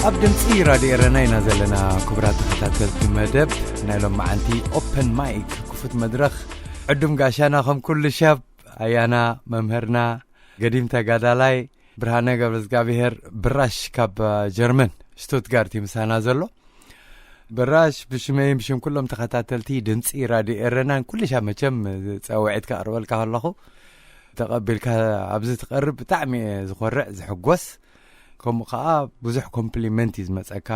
ኣብ ድምፂ ራድዮ ኤረና ኢና ዘለና። ክቡራት ተኸታተልቲ መደብ ናይ ሎም መዓንቲ ኦፐን ማይክ ክፉት መድረኽ፣ ዕዱም ጋሻና ከም ኩሉ ሻብ ኣያና፣ መምህርና፣ ገዲም ተጋዳላይ ብርሃነ ገብረ እግዚኣብሔር ብራሽ ካብ ጀርመን ሽቱትጋርት እዩ ምሳና ዘሎ። ብራሽ፣ ብሽመይን ብሽም ኩሎም ተኸታተልቲ ድምፂ ራድዮ ኤረናን ኩሉ ሻብ መቸም ፃውዒት ከቕርበልካ ከለኹ ተቐቢልካ ኣብዚ ትቐርብ ብጣዕሚ እየ ዝኾርዕ ዝሕጎስ። ከምኡ ከዓ ብዙሕ ኮምፕሊመንት እዩ ዝመፀካ፣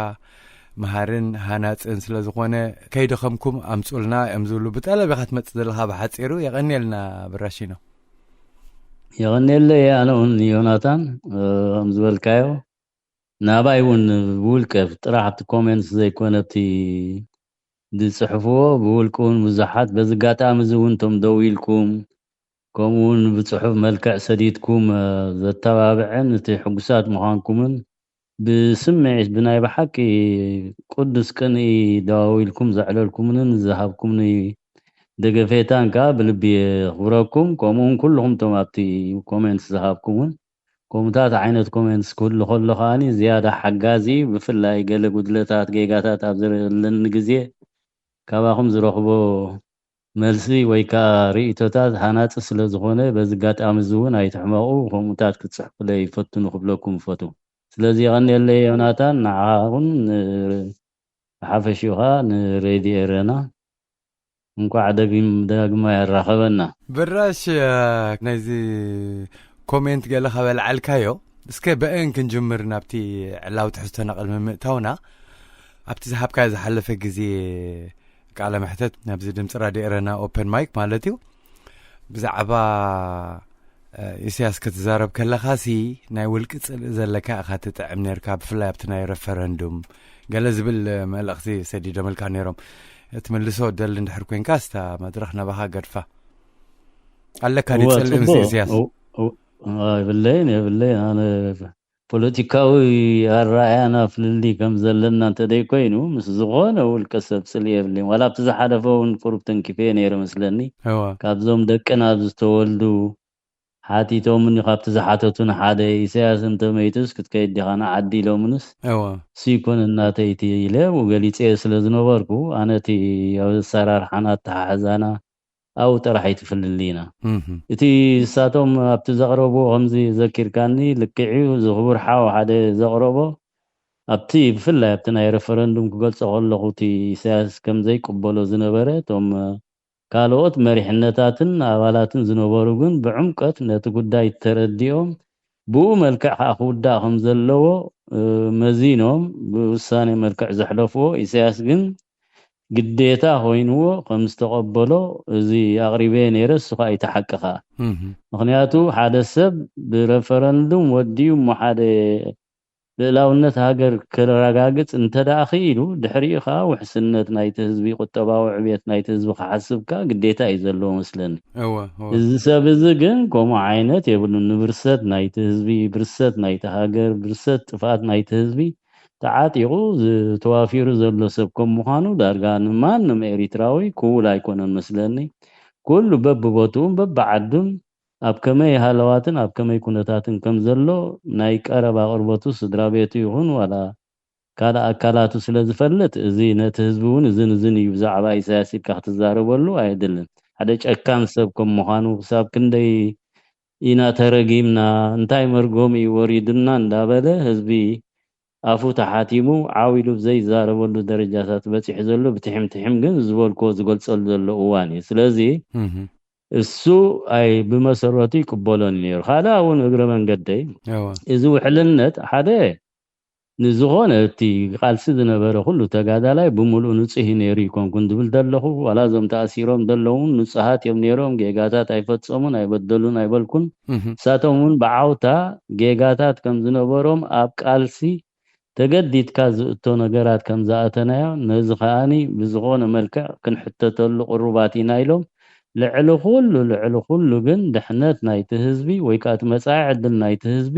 መሃርን ሃናፅን ስለ ዝኾነ፣ ከይደኸምኩም ኣምፁልና እዮም ዝብሉ። ብጠለብ ኢኻ ትመፅእ ዘለኻ። ብሓፂሩ የቐንየልና ብራሽኖ። የቐንየለይ ኣነ እውን ዮናታን። ከም ዝበልካዮ፣ ናባይ እውን ብውልቀ ጥራሕ ኣብቲ ኮሜንትስ ዘይኮነ ኣብቲ ዝፅሕፍዎ፣ ብውልቂ እውን ብዙሓት፣ በዚ ኣጋጣሚ እዚ እውን እቶም ደው ኢልኩም፣ ከምኡ እውን ብፅሑፍ መልክዕ ሰዲድኩም ዘተባብዐን እቲ ሕጉሳት ምዃንኩምን፣ ብስምዒት ብናይ ብሓቂ ቅዱስ ቅንኢ ደዋዊልኩም ዘዕለልኩምንን ዝሃብኩምኒ ደገፌታን ከዓ ብልቢ የኽብረኩም። ከምኡውን ኩልኹም እቶም ኣብቲ ኮሜንትስ ዝሃብኩም እውን፣ ከምኡታት ዓይነት ኮሜንትስ ክህሉ ከሎ ከዓኒ ዝያዳ ሓጋዚ፣ ብፍላይ ገለ ጉድለታት፣ ጌጋታት ኣብ ዘለኒ ግዜ ካባኹም ዝረኽቦ መልሲ ወይ ከዓ ርእይቶታት ሃናፂ ስለ ዝኾነ፣ በዚ ኣጋጣሚ እዚ እውን ኣይትሕመቑ፣ ከምኡታት ክትፅሕፉለይ ይፈትኑ ክብለኩም እፈቱ። ስለዚ የቐንየለይ ዮናታን፣ ንዓኻ እውን ን-፣ ብሓፈሽኡ ከዓ ንሬድዮ ኤረና እንኳዕ ደጊም ዳግማይ ኣራኸበና። ብራሽ፣ እ፣ ናይዚ ኮሜንት ገለ ካብ ኣልዓልካዮ፣ እስከ ብአን ክንጅምር ናብቲ ዕላዊ ትሕዝቶና ቅድሚ ምእታውና፣ ኣብቲ ዝሃብካዮ ዝሓለፈ ግዜ ቃለ መሕተት ናብዚ ድምፂ ራድዮ ኤረና ኦፐን ማይክ ማለት እዩ፣ ብዛዕባ፣ እ፣ ኢሳያስ ክትዛረብ ከለኻሲ ናይ ውልቂ ጽልኢ ዘለካ ኢኻ ትጥዕም ነርካ፣ ብፍላይ ኣብቲ ናይ ረፈረንዱም ገለ ዝብል፣ እ፣ መልእኽቲ ሰዲዶምልካ ነይሮም። ትምልሶ ደሊ እንድሕር ኮንካ፣ ስታ መድረኽ ናባኻ ገድፋ። ኣለካ ድዩ እወ፣ ጽልኢ ምስ ጽቡቅ። ኢሳያስ? እው-፣ እው-፣ የብለይን፣ የብለይን። ኣነ ፖለቲካዊ ኣረኣእያና ፍልልይ ከም ዘለና እንተደይ ኮይኑ፣ ምስ ዝኾነ ውልቀ ሰብ ጽልኢ የብለይን። ዋላ ኣብቲ ዝሓለፈ እውን ቁሩብ ተንኪፈ ነይረ መስለኒ። እወ። ካብዞም ደቅና ዝተወልዱ ሓቲቶምኒ፣ ካብቲ ዝሓተቱን ሓደ፣ "ኢሳያስ እንተመይቱስ ክትከይድ ዲኻ ንዓዲ?" ኢሎምንስ፣ እወ። "እሱ ይኮን እናተይቲ" ኢለ ኣብኡ ገሊጸ ስለ ዝነበርኩ፣ ኣነ እቲ ኣብ ኣሰራርሓና ኣተሓሕዛና ኣብኡ ጥራሕ ኣይትፍልልይና። እህም። እቲ ንሳቶም ኣብቲ ዘቕረብዎ ከምዚ ዘኪርካኒ ልክዕ እዩ፣ እዚ ክቡር ሓው ሓደ ዘቕረቦ ኣብቲ ብፍላይ ኣብቲ ናይ ረፈረንዱም ክገልጾ ከለኹ እቲ ኢሳያስ ከም ዘይቅበሎ ዝነበረ እቶም ካልኦት መሪሕነታትን ኣባላትን ዝነበሩ ግን ብዕምቀት ነቲ ጉዳይ ተረዲኦም ብኡ መልክዕ ከዓ ክውዳእ ከም ዘለዎ፣ እ፣ መዚኖም ብውሳኔ መልክዕ ዘሕለፍዎ ኢሳያስ ግን ግዴታ ኮይንዎ ከም ዝተቐበሎ እዚ ኣቕሪበ ነይረ፣ እሱ ከዓ ኣይተሓቂ ከዓ። እህም። ምኽንያቱ ሓደ ሰብ ብረፈረንዱም ወዲኡ እሞ ሓደ ልእላውነት ሃገር ክረጋግጽ እንተ ደኣ ክኢሉ፣ ድሕሪኡ ከዓ ውሕስነት ናይቲ ህዝቢ፣ ቁጠባዊ ዕብየት ናይቲ ህዝቢ ክሓስብ ከዓ ግዴታ እዩ ዘለዎ መስለኒ። እወ፣ እወ። እዚ ሰብ እዚ ግን ከምኡ ዓይነት የብሉን። ንብርሰት ናይቲ ህዝቢ፣ ብርሰት ናይቲ ሃገር፣ ብርሰት ጥፍኣት ናይቲ ህዝቢ ተዓጢቑ ዝተዋፊሩ ዘሎ ሰብ ከም ምዃኑ ዳርጋ ንማንም ኤሪትራዊ ክውል ኣይኮነን መስለኒ። ኩሉ በብቦትኡን በብዓዱን ኣብ ከመይ ሃለዋትን ኣብ ከመይ ኩነታትን ከም ዘሎ ናይ ቀረባ ቅርበቱ ስድራ ቤቱ ይኹን ዋላ ካልእ ኣካላቱ ስለ ዝፈልጥ፣ እዚ ነቲ ህዝቢ እውን እዝን እዝን እዩ ብዛዕባ ኢሳያስ ኢልካ ክትዛረበሉ ኣየድልን። ሓደ ጨካን ሰብ ከም ምዃኑ ክሳብ ክንደይ ኢና ተረጊምና፣ እንታይ መርጎም እዩ ወሪዱና እንዳበለ ህዝቢ ኣፉ ተሓቲሙ ዓው ኢሉ ዘይዛረበሉ ደረጃታት በፂሑ ዘሎ ብትሕም ትሕም ግን ዝበልክዎ ዝገልፀሉ ዘሎ እዋን እዩ። ስለዚ እህም። እሱ ኣይ ብመሰረቱ ይቅበሎን እዩ ነይሩ። ካልእ እውን እግረ መንገደይ እወ። እዚ ውሕልነት ሓደ ንዝኾነ እቲ ቃልሲ ዝነበረ ኩሉ ተጋዳላይ ብምሉእ ንጹህ እዩ ነይሩ ይኮንኩን ዝብል ዘለኹ፣ ዋላ እዞም ተኣሲሮም ዘለዉ እውን ንጹሃት እዮም ነይሮም፣ ጌጋታት ኣይፈጸሙን ኣይበደሉን ኣይበልኩን። እህም። ንሳቶም እውን ብዓውታ ጌጋታት ከም ዝነበሮም ኣብ ቃልሲ ተገዲድካ ዝእቶ ነገራት ከም ዝኣተናዮ፣ ነዚ ከኣኒ ብዝኾነ መልክዕ ክንሕተተሉ ቅሩባት ኢና ኢሎም፣ ልዕሊ ኩሉ፣ ልዕሊ ኩሉ ግን ድሕነት ናይቲ ህዝቢ ወይ ከኣ እቲ መጻኢ ዕድል ናይቲ ህዝቢ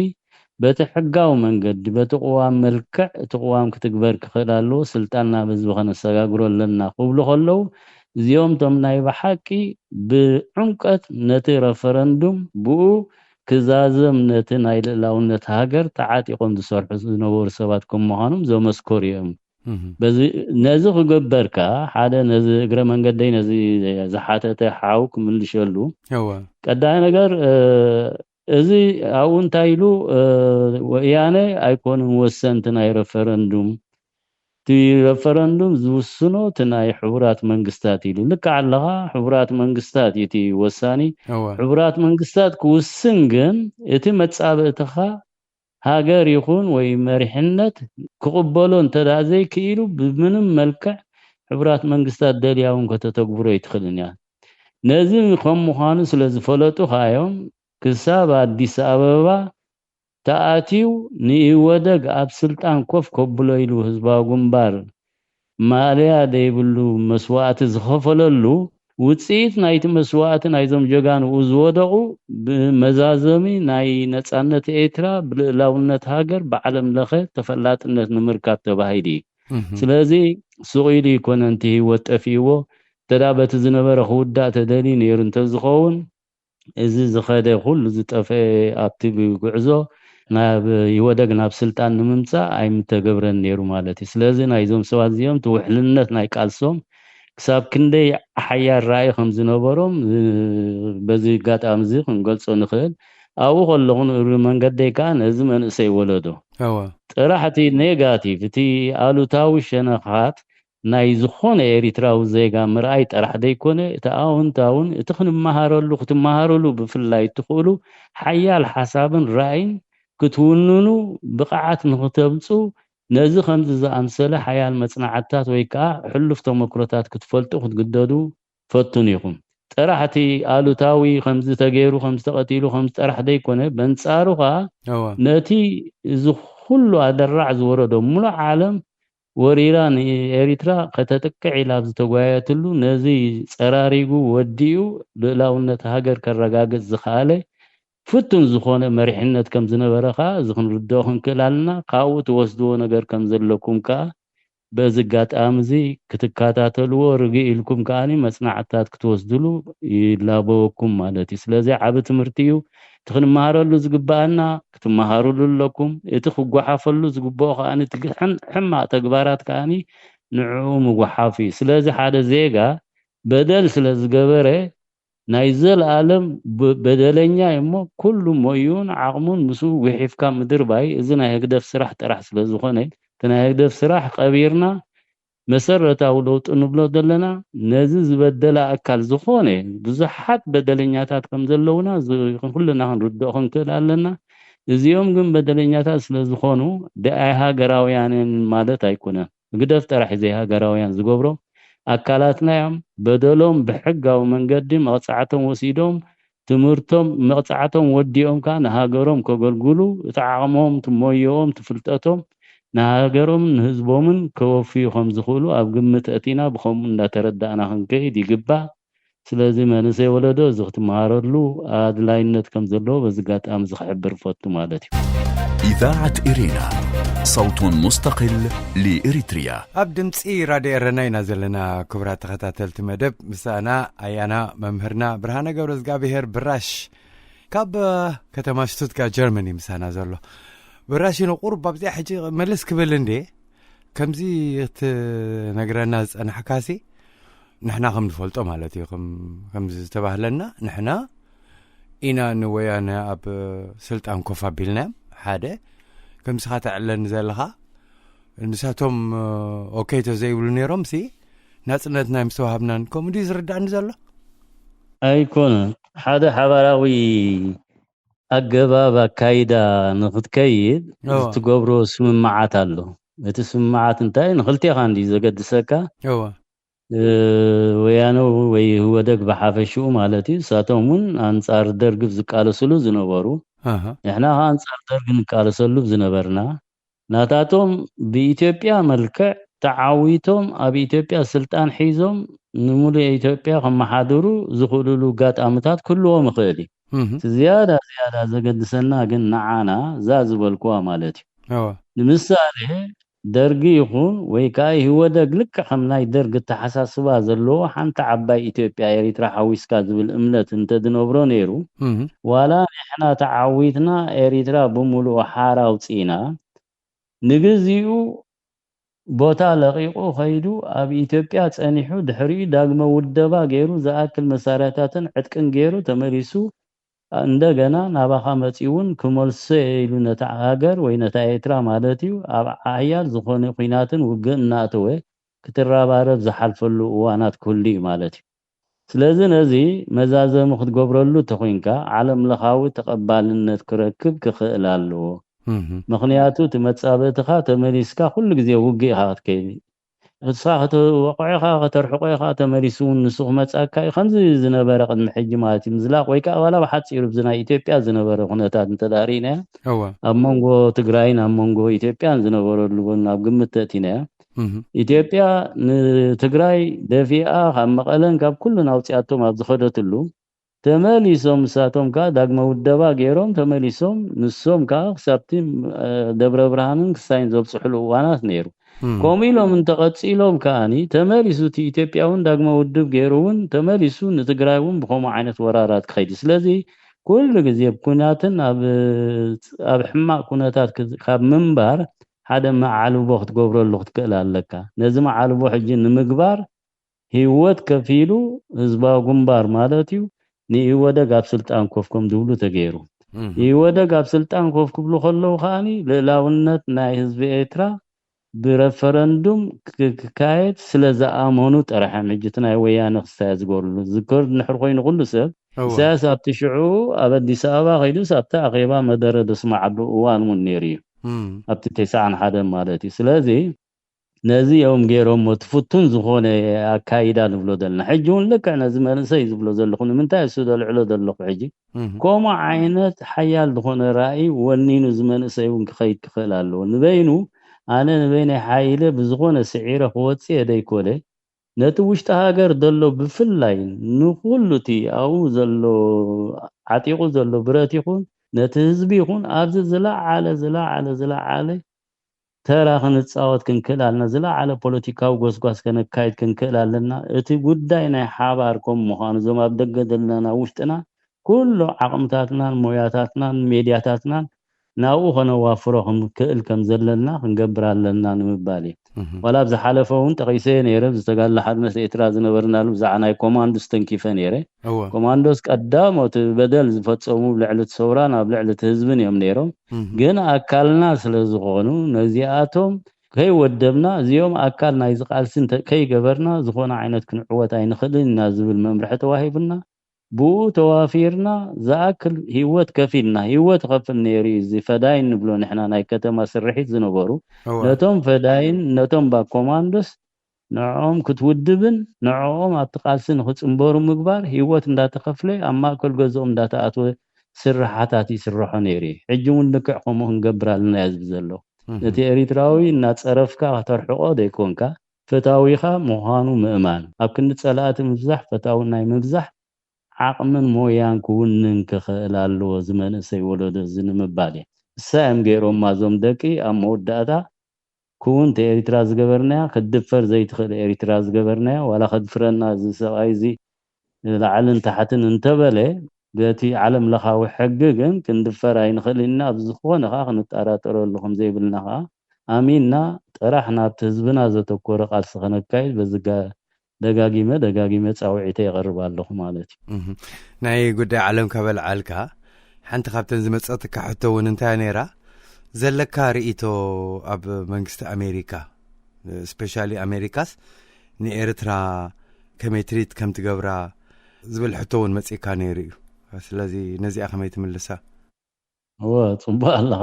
በቲ ሕጋዊ መንገዲ፣ በቲ ቅዋም መልክዕ እቲ ቅዋም ክትግበር ክኽእል ኣለዎ፣ ስልጣን ናብ ህዝቢ ከነሰጋግሮ ኣለና ክብሉ ከለዉ፣ እዚኦም እቶም ናይ ብሓቂ ብዕምቀት ነቲ ረፈረንዱም ብኡ ክዛዘም ነቲ ናይ ልእላውነት ሃገር ተዓጢቖም ዝሰርሑ ዝነበሩ ሰባት ከም ምዃኖም ዘመስከሩ እዮም። እህ። በዚ ነዚ ክግበር ከኣ ሓደ ነዚ እግረ መንገደይ ነዚ ዝሓተተ ሓው ክምልሸሉ እወ። ቀዳይ ነገር እ፣ እዚ ኣብኡ እንታይ ኢሉ እ፣ ወያነ ኣይኮኑን ወሰንቲ ናይ ረፈረንዱም እቲ ረፈረንዱም ዝውስኖ እቲ ናይ ሕቡራት መንግስታት ኢሉ ልክዕ ኣለኻ። ሕቡራት መንግስታት እዩ እቲ ወሳኒ። እወ። ሕቡራት መንግስታት ክውስን ግን እቲ መጻብእትኻ ሃገር ይኹን ወይ መሪሕነት ክቕበሎ እንተ ደኣ ዘይክኢሉ ብምንም መልክዕ ሕቡራት መንግስታት ደልያ እውን ከተተግብሮ ኣይትኽእልን እያ። ነዚ ከም ምዃኑ ስለ ዝፈለጡ ከኣዮም ክሳብ ኣዲስ ኣበባ ተኣትዩ ንኢህወደግ ኣብ ስልጣን ኮፍ ከብሎ ኢሉ ህዝባዊ ግንባር ማእለያ ዘይብሉ መስዋእቲ ዝኸፈለሉ ውፅኢት ናይቲ መስዋእቲ ናይዞም ጀጋንኡ ዝወደቑ ብመዛዘሚ ናይ ነፃነት ኤርትራ ብልእላውነት ሃገር ብዓለም ለኸ ተፈላጥነት ንምርካብ ተባሂሉ እዩ። እህ። ስለዚ ስቕ ኢሉ ይኮነ ነቲ ህይወት ጠፊእዎ ተዳ በቲ ዝነበረ ክውዳእ ተደልዩ ነይሩ እንተዝኸውን እዚ ዝኸደ ኩሉ ዝጠፍአ ኣብቲ ጉዕዞ ናብ ኢህወደግ ናብ ስልጣን ንምምፃእ ኣይምተገብረን ነይሩ ማለት እዩ። ስለዚ ናይዞም ሰባት እዚኦም እቲ ውሕልነት ናይ ቃልሶም ክሳብ ክንደይ ሓያል ራእይ ከም ዝነበሮም እ፣ በዚ ኣጋጣሚ እዚ ክንገልፆ ንኽእል። ኣብኡ ከለኹ ንእግሪ መንገደይ ከዓ ነዚ መንእሰይ ወለዶ እወ። ጥራሕ እቲ ኔጋቲቭ እቲ ኣሉታዊ ሸነኻት ናይ ዝኾነ ኤሪትራዊ ዜጋ ምርኣይ ጥራሕ ዘይኮነ እቲ ኣውንታውን እቲ ክንመሃረሉ ክትመሃሩሉ ብፍላይ እትኽእሉ ሓያል ሓሳብን ራእይን ክትውንኑ ብቕዓት ንክተምፁ ነዚ ከምዚ ዝኣምሰለ ሓያል መፅናዕትታት ወይ ከዓ ሕሉፍ ተመክሮታት ክትፈልጡ ክትግደዱ ፈቱን ኢኹም። ጥራሕ እቲ ኣሉታዊ ከምዚ ተገይሩ ከምዚ ተቐቲሉ ከምዚ ጥራሕ ዘይኮነ በንፃሩ ከዓ እወ። ነቲ እዚ ኩሉ ኣደራዕ ዝወረዶ ሙሉእ ዓለም ወሪራ ንኤሪትራ ከተጥቅዕ ኢላ ኣብ ዝተጓየትሉ ነዚ ፀራሪጉ ወዲኡ ልእላውነት ሃገር ከረጋግፅ ዝኸኣለ ፍቱን ዝኾነ መሪሕነት ከም ዝነበረ ከዓ እዚ ክንርድኦ ክንክእል ኣለና። ካብኡ ትወስድዎ ነገር ከም ዘለኩም ከዓ በዚ ኣጋጣሚ እዚ ክትከታተልዎ ርግእ ኢልኩም ከዓ መፅናዕትታት ክትወስድሉ ይላበወኩም ማለት እዩ። ስለዚ ዓቢ ትምህርቲ እዩ። እቲ ክንመሃረሉ ዝግበኣና ክትመሃሩሉ ኣለኩም። እቲ ክጓሓፈሉ ዝግበኦ ከዓ እቲ ሕን- ሕማቕ ተግባራት ከዓ ንዕኡ ምጉሓፍ እዩ። ስለዚ ሓደ ዜጋ በደል ስለ ዝገበረ ናይ ዘለኣለም ብ- በደለኛ እዩ እሞ ኩሉ ሞዩን ዓቕሙን ምስኡ ጉሒፍካ ምድርባይ እዚ ናይ ህግደፍ ስራሕ ጥራሕ ስለ ዝኾነ እቲ ናይ ህግደፍ ስራሕ ቀቢርና መሰረታዊ ለውጢ ንብሎ ዘለና ነዚ ዝበደለ ኣካል ዝኾነ ብዙሓት በደለኛታት ከም ዘለውና እዚ ኩልና ክንርድኦ ክንክእል ኣለና። እዚኦም ግን በደለኛታት ስለ ዝኾኑ ደኣይ ሃገራውያንን ማለት ኣይኮነን። ህግደፍ ጥራሕ እዩ ዘይሃገራውያን ዝገብሮ። ኣካላትና እዮም። በደሎም ብሕጋዊ መንገዲ መቕፃዕቶም ወሲዶም ትምህርቶም መቕፃዕቶም ወዲኦም ከዓ ንሃገሮም ከገልግሉ እቲ ዓቕሞም፣ እቲ ሞዮኦም፣ እቲ ፍልጠቶም ንሃገሮምን ንህዝቦምን ከወፍዩ ከም ዝኽእሉ ኣብ ግምት ኣእቲና ብኸምኡ እንዳተረዳእና ክንከይድ ይግባእ። ስለዚ መንእሰይ ወለዶ እዚ ክትመሃረሉ ኣድላይነት ከም ዘለዎ በዚ ኣጋጣሚ እዚ ክሕብር እፈቱ ማለት እዩ። إذاعة إرينا، صوت مستقل لإريتريا. ኣብ ድምፂ ራድዮ ኤረና ኢና ዘለና። ክቡራት ተኸታተልቲ መደብ ምሳና ኣያና መምህርና ብርሃነ ገብረ እግዚኣብሔር ብራሽ ካብ ከተማ ሽቱትጋርት ጀርመን እዩ ምሳና ዘሎ። ብራሽ ንቁሩብ ኣብዚኣ ሕጂ መለስ ክብል እንዴ ከምዚ ክትነግረና ዝፀናሕካሲ ንሕና ከም ንፈልጦ ማለት እዩ። ከም- ከምዚ ዝተባህለና ንሕና ኢና ንወያነ ኣብ ስልጣን ኮፍ ኣቢልናዮም። ሓደ ከምስኻ ተዕለኒ ዘለኻ ንሳቶም ኦኬ ተዘይብሉ ነይሮም ሲ ናፅነትና ምስ ተዋሃብናን ከምኡ ድዩ ዝርዳእኒ ዘሎ? ኣይኮነን ሓደ ሓባራዊ ኣገባብ ኣካይዳ ንክትከይድ እወ። ዝትገብሮ ስምምዓት ኣሎ። እቲ ስምምዓት እንታይ ንክልቴኻ እንዲ ዘገድሰካ እወ እ፣ ወያነ ወይ ህወደግ ብሓፈሽኡ ማለት እዩ። እሳቶም እውን ኣንጻር ደርግ ዝቃለስሉ ዝነበሩ ኣሃ ንሕና ከ ኣንጻር ደርግ ንቃለሰሉ ዝነበርና ናታቶም ብኢትዮጵያ መልክዕ ተዓዊቶም ኣብ ኢትዮጵያ ስልጣን ሒዞም ንሙሉእ ኢትዮጵያ ከመሓድሩ ዝኽእልሉ ኣጋጣምታት ክህልዎም ይኽእል እዩ። እህ እቲ ዝያዳ ዝያዳ ዘገድሰና ግን ንዓና እዛ ዝበልኩዋ ማለት እዩ። እወ ንምሳሌ ደርጊ ይኹን ወይ ከዓ ኢህወደግ ልክዕ ከም ናይ ደርጊ ኣተሓሳስባ ዘለዎ ሓንቲ ዓባይ ኢትዮጵያ ኤሪትራ ሓዊስካ ዝብል እምነት እንተዝነብሮ ነይሩ፣ ዋላ ንሕና ተዓዊትና ኤሪትራ ብምሉኡ ሓራ ኣውፂእና፣ ንግዚኡ ቦታ ለቒቑ ከይዱ ኣብ ኢትዮጵያ ፀኒሑ ድሕሪኡ ዳግመ ውደባ ገይሩ ዝኣክል መሳርያታትን ዕጥቅን ገይሩ ተመሊሱ እንደገና ናባኻ መፂኡ እውን ክመልሶ እየ ኢሉ ነታ ሃገር ወይ ነታ ኤርትራ ማለት እዩ ኣብ ሓያል ዝኾነ ኲናትን ውግእን እናእተወ ክትረባረብ ዝሓልፈሉ እዋናት ክህሉ እዩ ማለት እዩ። ስለዚ ነዚ መዛዘሚ ክትገብረሉ ተኾይንካ ዓለም ለኻዊ ተቐባልነት ክረክብ ክኽእል ኣለዎ። ምኽንያቱ እቲ መጻበትኻ ተመሊስካ ኩሉ ግዜ ውግእ ኢኻ ክትከይድ። ንስኻ ከተወቕዖ ኢኻ፣ ከተርሕቆ ኢኻ፣ ተመሊሱ እውን ንሱ ክመጻካ እዩ። ከምዚ ዝነበረ ቅድሚ ሕጂ ማለት እዩ ምዝላቕ ወይ ከዓ ዋላ ብሓጺሩ ብዚ ናይ ኢትዮጵያ ዝነበረ ኩነታት እንተ ደኣ ርኢናዮ እወ ኣብ መንጎ ትግራይን ኣብ መንጎ ኢትዮጵያን ዝነበረሉ እውን ኣብ ግምት ተእቲናዮ። እህ። ኢትዮጵያ ንትግራይ ደፊኣ ካብ መቐለን ካብ ኩሉን ኣውፂኣቶም ኣብ ዝኸደትሉ ተመሊሶም ንሳቶም ከዓ ዳግመ ውደባ ገይሮም ተመሊሶም ንሶም ከዓ ክሳብቲ ደብረ ብርሃንን ክሳይን ዘብፅሕሉ እዋናት ነይሩ። ከምኡ ኢሎም እንተቐፂሎም ከዓኒ ተመሊሱ እቲ ኢትዮጵያ እውን ዳግመ ውድብ ገይሩ እውን ተመሊሱ ንትግራይ እውን ብከምኡ ዓይነት ወራራት ክኸይድ እዩ። ስለዚ ኩሉ ግዜ ብኩናትን ኣብ ኣብ ሕማቕ ኩነታት ካብ ምንባር ሓደ መዓልቦ ክትገብረሉ ክትክእል ኣለካ። ነዚ መዓልቦ ሕጂ ንምግባር ህይወት ከፊሉ ህዝባዊ ግንባር ማለት እዩ ንኢህወደግ ኣብ ስልጣን ኮፍ ከም ዝብሉ ተገይሩ። ኢህወደግ ኣብ ስልጣን ኮፍ ክብሉ ከለዉ ከዓኒ ልእላውነት ናይ ህዝቢ ኤርትራ ብረፈረንዱም ክካየድ ስለ ዝኣመኑ ጥራሕ እዮም ሕጂ እቲ ናይ ወያነ ክሳየ ዝገብርሉ። ዝከር ድንሕር ኮይኑ ኩሉ ሰብ እወ። ኢሳያስ ኣብቲ ሽዑ ኣብ ኣዲስ ኣበባ ከይዱስ ኣብቲ ኣኼባ መደረ ዘስማዓሉ እዋን እውን ነይሩ እዩ። እም። ኣብቲ ተስዓን ሓደን ማለት እዩ። ስለዚ ነዚ እዮም ገይሮሞ እቲ ፍቱን ዝኾነ ኣካይዳ ንብሎ ዘለና። ሕጂ እውን ልክዕ ነዚ መንእሰይ ዝብሎ ዘለኹ ንምንታይ እሱ ዘልዕሎ ዘለኹ ሕጂ እህ። ከምኡ ዓይነት ሓያል ዝኾነ ራእይ ወኒኑ እዚ መንእሰይ እውን ክኸይድ ክኽእል ኣለዎ። ንበይኑ ኣነ ንበይነይ ሓይለ ብዝኾነ ስዒረ ክወፅእ እየ ደይኮነ ነቲ ውሽጢ ሃገር ዘሎ ብፍላይ ንኩሉ እቲ ኣብኡ ዘሎ ዓጢቑ ዘሎ ብረት ይኹን ነቲ ህዝቢ ይኹን ኣብዚ ዝለዓለ ዝለዓለ ዝለዓለ ተራ ክንፃወት ክንክእል ኣለና። ዝለዓለ ፖለቲካዊ ጎስጓስ ከነካይድ ክንክእል ኣለና። እቲ ጉዳይ ናይ ሓባር ከም ምዃኑ እዞም ኣብ ደገ ዘለና ናብ ውሽጥና ኩሉ ዓቕምታትናን ሞያታትናን ሜድያታትናን ናብኡ ከነዋፍሮ ክንክእል ከም ዘለና ክንገብር ኣለና ንምባል እዩ። ዋላ ኣብ ዝሓለፈ እውን ጠቒሰ ነይረ ብዝተጋድለ ሓርነት ኤርትራ ዝነበርናሉ ብዛዕባ ናይ ኮማንዶስ ተንኪፈ ነይረ። እወ። ኮማንዶስ ቀዳሞት በደል ዝፈጸሙ ኣብ ልዕሊ እቲ ሰውራን ኣብ ልዕሊ እቲ ህዝብን እዮም ነይሮም። እህ። ግን ኣካልና ስለ ዝኾኑ ነዚኣቶም ከይወደብና እዚኦም ኣካል ናይዚ ቃልሲ እንተ ከይገበርና ዝኾነ ዓይነት ክንዕወት ኣይንኽእልን ኢና ዝብል መምርሒ ተዋሂቡና። ብኡ ተዋፊርና ዝኣክል ህይወት ከፊልና ህይወት ከፍል ነይሩ እዩ። እዚ ፈዳይን ንብሎ ንሕና ናይ ከተማ ስርሒት ዝነበሩ እወ። ነቶም ፈዳይን ነቶም ባኮማንዶስ ንዕኦም ክትውድብን ንዕኦም ኣብቲ ቃልሲ ንክፅንበሩ ምግባር ህይወት እንዳተኸፍለ ኣብ ማእከል ገዝኦም እንዳተኣትወ ስርሓታት ይስርሖ ነይሩ እዩ። ሕጂ እውን ልክዕ ከምኡ ክንገብር ኣለና እያ ዝብል ዘሎ። እህ። ነቲ ኤሪትራዊ እናፀረፍካ ከተርሕቆ ዘይኮንካ ፈታዊኻ ምዃኑ ምእማን ኣብ ክንዲ ፀላእቲ ምብዛሕ ፈታዊ ናይ ምብዛሕ ዓቕምን ሞያን ክውንን ክኽእል ኣለዎ እዚ መንእሰይ ወለዶ እዚ ንምባል እየ። እሳ እዮም ገይሮማ እዞም ደቂ ኣብ መወዳእታ ክውንቲ ኤሪትራ ዝገበርናያ ክትድፈር ዘይትኽእል ኤሪትራ ዝገበርናያ ዋላ ከድፍረና እዚ ሰብኣይ እዚ ላዕልን ታሕትን እንተበለ በቲ ዓለም ለኻዊ ሕጊ ግን ክንድፈር ኣይንኽእል ኢና ኣብ ዝኾነ ከዓ ክንጠራጠረሉ ከም ዘይብልና ከዓ ኣሚንና ጥራሕ ናብቲ ህዝብና ዘተኮረ ቃልሲ ከነካይድ በዚ ደጋጊመ ደጋጊመ ፃውዒተ የቐርብ ኣለኹ ማለት እዩ። ናይ ጉዳይ ዓለም ከበልዓልካ ሓንቲ ካብተን ዝመፀትካ ሕቶ እውን እንታይ ነይራ ዘለካ ርእቶ ኣብ መንግስቲ ኣሜሪካ ስፔሻሊ ኣሜሪካስ ንኤርትራ ከመይ ትሪት ከም ትገብራ ዝብል ሕቶ እውን መፂእካ ነይሩ እዩ። ስለዚ ነዚኣ ከመይ ትምልሳ? እወ፣ ጽቡቕ ኣለኻ።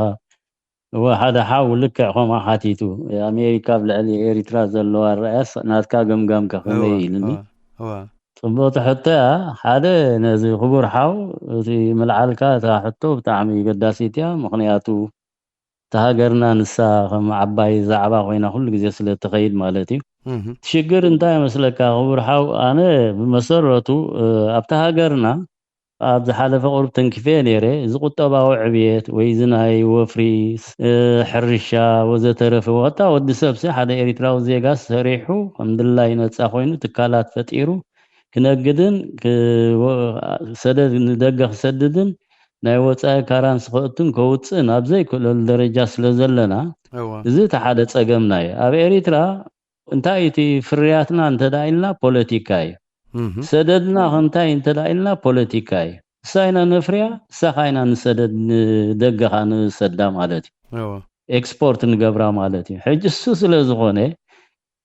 እወ፣ ሓደ ሓው ልክዕ ከምኡ ሓቲቱ። ኣሜሪካ ኣብ ልዕሊ ኤሪትራ ዘለዋ ኣረኣእያስ ናትካ ገምጋምካ ከመይ እወ፣ ኢሉኒ? እወ፣ እወ። ጽብቕቲ ሕቶ እያ። ሓደ ነዚ ክቡር ሓው እቲ ምልዓልካ እታ ሕቶ ብጣዕሚ ገዳሲት እያ። ምኽንያቱ እታ ሃገርና ንሳ ከም ዓባይ ዛዕባ ኮይና ኩሉ ግዜ ስለ እትኸይድ ማለት እዩ። እህ። እቲ ሽግር እንታይ ይመስለካ ክቡር ሓው? ኣነ ብመሰረቱ፣ እ፣ ኣብታ ሃገርና ኣብ ዝሓለፈ ቁሩብ ተንኪፈ ነይረ። እዚ ቁጠባዊ ዕብየት ወይ እዚ ናይ ወፍሪ፣ እ፣ ሕርሻ ወዘተረፈ፣ ወታ ወዲ ሰብሲ ሓደ ኤሪትራዊ ዜጋ ሰሪሑ ከም ድላይ ነጻ ኮይኑ ትካላት ፈጢሩ ክነግድን ክ-፣ ወ-፣ ሰደድ ንደገ ክሰድድን ናይ ወጻኢ ካራንስ ከእቱን ከውጽእን ኣብ ዘይክእለሉ ደረጃ ስለ ዘለና፣ እወ። እዚ እቲ ሓደ ጸገምና እዩ። ኣብ ኤሪትራ እንታይ እቲ ፍርያትና እንተ ደኣ ኢልና ፖለቲካ እዩ። እህ። ሰደድና እንታይ እንተ ደኣ ኢልና ፖለቲካ እዩ። ንሳ ኢና ነፍርያ፣ ንሳ ኸዓ ኢና ንሰደድ፣ ንደገ ኸዓ ንሰዳ ማለት እዩ። እወ። ኤክስፖርት ንገብራ ማለት እዩ። ሕጂ እሱ ስለ ዝኾነ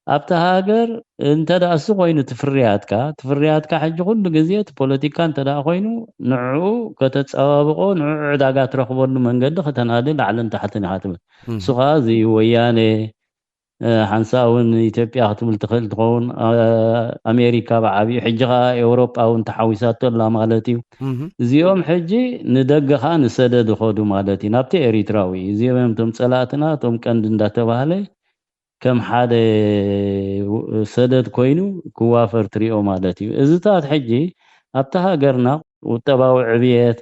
ኣብታ ሃገር እንተ ደኣ እሱ ኮይኑ ትፍርያትካ፣ ትፍርያትካ ሕጂ ኩሉ ግዜ እቲ ፖለቲካ እንተ ደኣ ኮይኑ ንዕኡ ከተጸባብቆ፣ ንዕኡ ዕዳጋ ትረኽበሉ መንገዲ ከተናዲ ላዕልን ታሕትን ኢኻ ትብል። እህ። እሱ ኸዓ እዚ ወያነ፣ እ፣ ሓንሳእ እውን ኢትዮጵያ ክትብል ትኽእል ትኸውን፣ እ፣ ኣሜሪካ ብዓብዩ፣ ሕጂ ኸዓ ኤውሮጳ እውን ተሓዊሳቶ ኣላ ማለት እዩ። እህ። እዚኦም ሕጂ ንደገ ኸዓ ንሰደድ ይኸዱ ማለት እዩ፣ ናብቲ ኤሪትራዊ። እዚኦም እዮም እቶም ጸላእትና፣ እቶም ቀንዲ እንዳተባህለ ከም ሓደ ሰደድ ኮይኑ ክዋፈር ትሪኦ ማለት እዩ። እዚታት ሕጂ ኣብታ ሃገርና ቁጠባዊ ዕብየት፣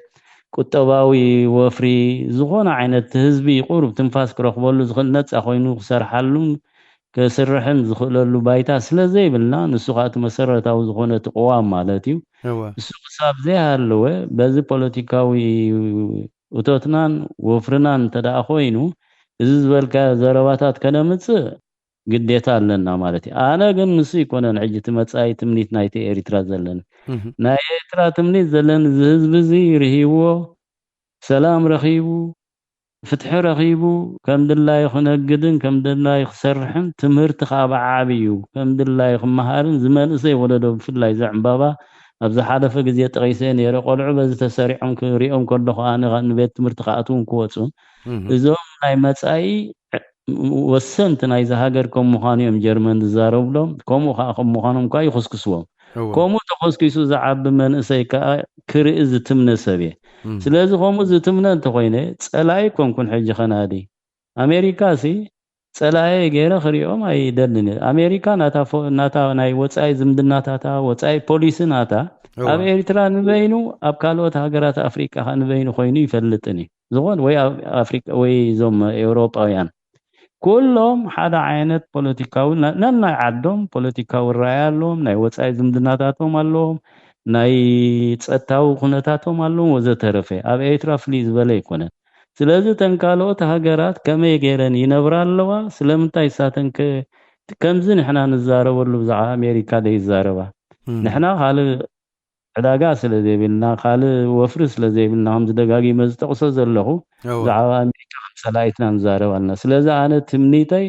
ቁጠባዊ ወፍሪ፣ ዝኾነ ዓይነት ህዝቢ ቁሩብ ትንፋስ ክረኽበሉ ዝኽእል ነጻ ኮይኑ ክሰርሓሉን ክስርሕን ዝኽእለሉ ባይታ ስለ ዘይብልና፣ ንሱ ኸዓ እቲ መሰረታዊ ዝኾነ እቲ ቅዋም ማለት እዩ። እወ። እሱ ክሳብ ዘይሃለወ፣ በዚ ፖለቲካዊ እቶትናን ወፍርናን እንተ ደኣ ኮይኑ፣ እዚ ዝበልካዮ ዘረባታት ከነምጽእ ግዴታ ኣለና ማለት እዩ። ኣነ ግን ንሱ ኣይኮነን ሕጂ እቲ መጻኢ ትምኒት ናይቲ ኤሪትራ ዘለኒ። እህ። ናይ ኤሪትራ ትምኒት ዘለኒ፣ እዚ ህዝቢ እዚ ርሂብዎ፣ ሰላም ረኺቡ፣ ፍትሒ ረኺቡ፣ ከም ድላዩ ክነግድን ከም ድላዩ ክሰርሕን፣ ትምህርቲ ከዓ ብዓብዩ ከም ድላዩ ክመሃርን፣ እዚ መንእሰይ ወለዶ ብፍላይ፣ እዚ ዕምባባ ኣብ ዝሓለፈ ግዜ ጠቒሰ ነይረ። ቆልዑ በዚ ተሰሪዖም ክሪኦም ከለኹ፣ ኣነ ኸዓ ንቤት ትምህርቲ ክኣትዉን ክወፁን፣ እህ። እዞም ናይ መጻኢ ወሰንቲ ናይዚ ሃገር ከም ምዃኑ እዮም ጀርመን ዝዛረብሎም፣ ከምኡ ከዓ ከም ምዃኖም ከዓ ይኹስኩስዎም። እወ። ከምኡ ተኾስኪሱ ዝዓቢ መንእሰይ ከዓ ክርኢ ዝትምነ ሰብ እየ። እም። ስለዚ ከምኡ ዝትምነ እንተኾይነ፣ ጸላኢ ኮንኩን ሕጂ ከናዲ። ኣሜሪካ ሲ ጸላኢ ገይረ ክሪኦም ኣይደልን እየ። ኣሜሪካ ናታ ፎ-፣ ናታ ናይ ወጻኢ ዝምድናታታ፣ ወጻኢ ፖሊሲ ናታ፣ እወ። ኣብ ኤርትራ ንበይኑ፣ ኣብ ካልኦት ሃገራት ኣፍሪቃ ከኣ ንበይኑ ኮይኑ ይፈልጥን እዩ። ዝኾን ወይ ኣብ ኣፍሪቃ ወይ እዞም ኤውሮጳውያን፣ ኩሎም ሓደ ዓይነት ፖለቲካዊ፣ ነ-፣ ነናይ ዓዶም ፖለቲካዊ ራእይ ኣለዎም፣ ናይ ወጻኢ ዝምድናታቶም ኣለዎም፣ ናይ ጸጥታዊ ኩነታቶም ኣለዎም ወዘተረፈ። ኣብ ኤርትራ ፍልይ ዝበለ ኣይኮነን። ስለዚ እተን ካልኦት ሃገራት ከመይ ገይረን ይነብራ ኣለዋ? ስለምንታይ እሳተን ከ-፣ ከምዚ ንሕና ንዛረበሉ ብዛዕባ ኣሜሪካ ደይዛረባ? እም። ንሕና ካልእ ዕዳጋ ስለ ዘይብልና፣ ካልእ ወፍሪ ስለ ዘይብልና፣ ከምዚ ደጋጊመ ዝጠቕሶ ዘለኹ፣ እወ። ብዛዕባ ኣሜሪካ ከም ጸላኢትና ንዛረብ ኣለና። ስለዚ ኣነ ትምኒተይ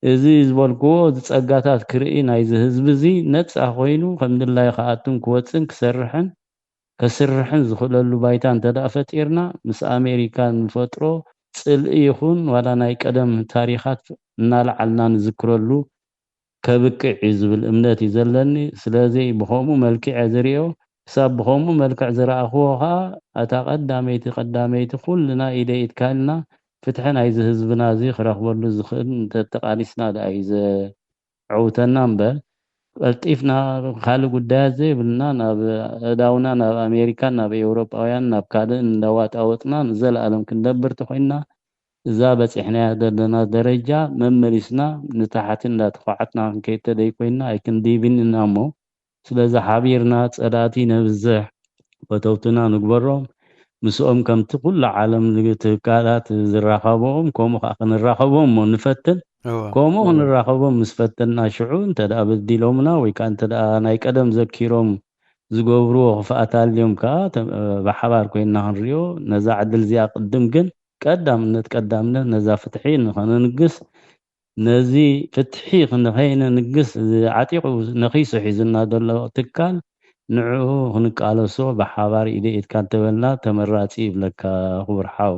እዚ ዝበልክዎ፣ እዚ ጸጋታት ክርኢ ናይዚ ህዝቢ እዚ ነጻ ኮይኑ ከም ድላዩ ክኣቱን ክወጽን ክሰርሕን፣ ከስርሕን ዝኽእለሉ ባይታ እንተ ደኣ ፈጢርና፣ ምስ ኣሜሪካ ንፈጥሮ ጽልኢ ይኹን ዋላ ናይ ቀደም ታሪኻት እናለዓልና ንዝክረሉ ከብቅዕ እዩ ዝብል እምነት እዩ ዘለኒ። ስለዚ ብኸምኡ መልክዕ እየ ዝሪኦ። ክሳብ ብኸምኡ መልክዕ ዝረኣኽዎ ኸኣ፣ እታ ቀዳመይቲ ቀዳመይቲ ኩልና ኢደ ኢድካ ኢልና ፍትሒ ናይዚ ህዝብና እዚ ክረኽበሉ ዝኽእል እንተተቓሊስና ደኣ እዩ ዘዕውተና እምበር፣ ቀልጢፍና ካልእ ጉዳያት ዘይብልና ናብ ኣእዳውና ናብ ኣሜሪካን ናብ ኤውሮጳውያን ናብ ካልእን እንዳዋጣወጥና ንዘለኣለም ክንነብር ተኾይንና፣ እዛ በጺሕናያ ዘለና ደረጃ መመሊስና ንታሕቲ እንዳተዃዓትና ክንከይድ ተደይኮይንና ኣይክንድይብን ኢና እሞ፣ ስለዚ ሓቢርና ጸላእቲ ነብዝሕ፣ ፈተውትና ንግበሮም፣ ምስኦም ከምቲ ኩሉ ዓለም ትካላት ዝራኸቦም ከምኡ ከኣ ክንራኸቦም እሞ ንፈትን። እወ። ከምኡ ክንራኸቦም ምስ ፈተንና ሽዑ እንተ ደኣ በዲሎምና ወይ ከኣ እንተ ደኣ ናይ ቀደም ዘኪሮም ዝገብርዎ ክፍኣት ኣልዮም ከኣ ተ-፣ ብሓባር ኮይንና ክንሪኦ ነዛ ዕድል እዚኣ ቅድም ግን ቀዳምነት ቀዳምነት ነዛ ፍትሒ ንኸነንግስ፣ ነዚ ፍትሒ ንኸይነንግስ ዓጢቑ ነኺሱ ሒዙና ዘሎ ትካል ንዕኡ ክንቃለሶ ብሓባር ኢደ ኢድካ እንተበልና ተመራጺ ይብለካ ክቡር ሓው።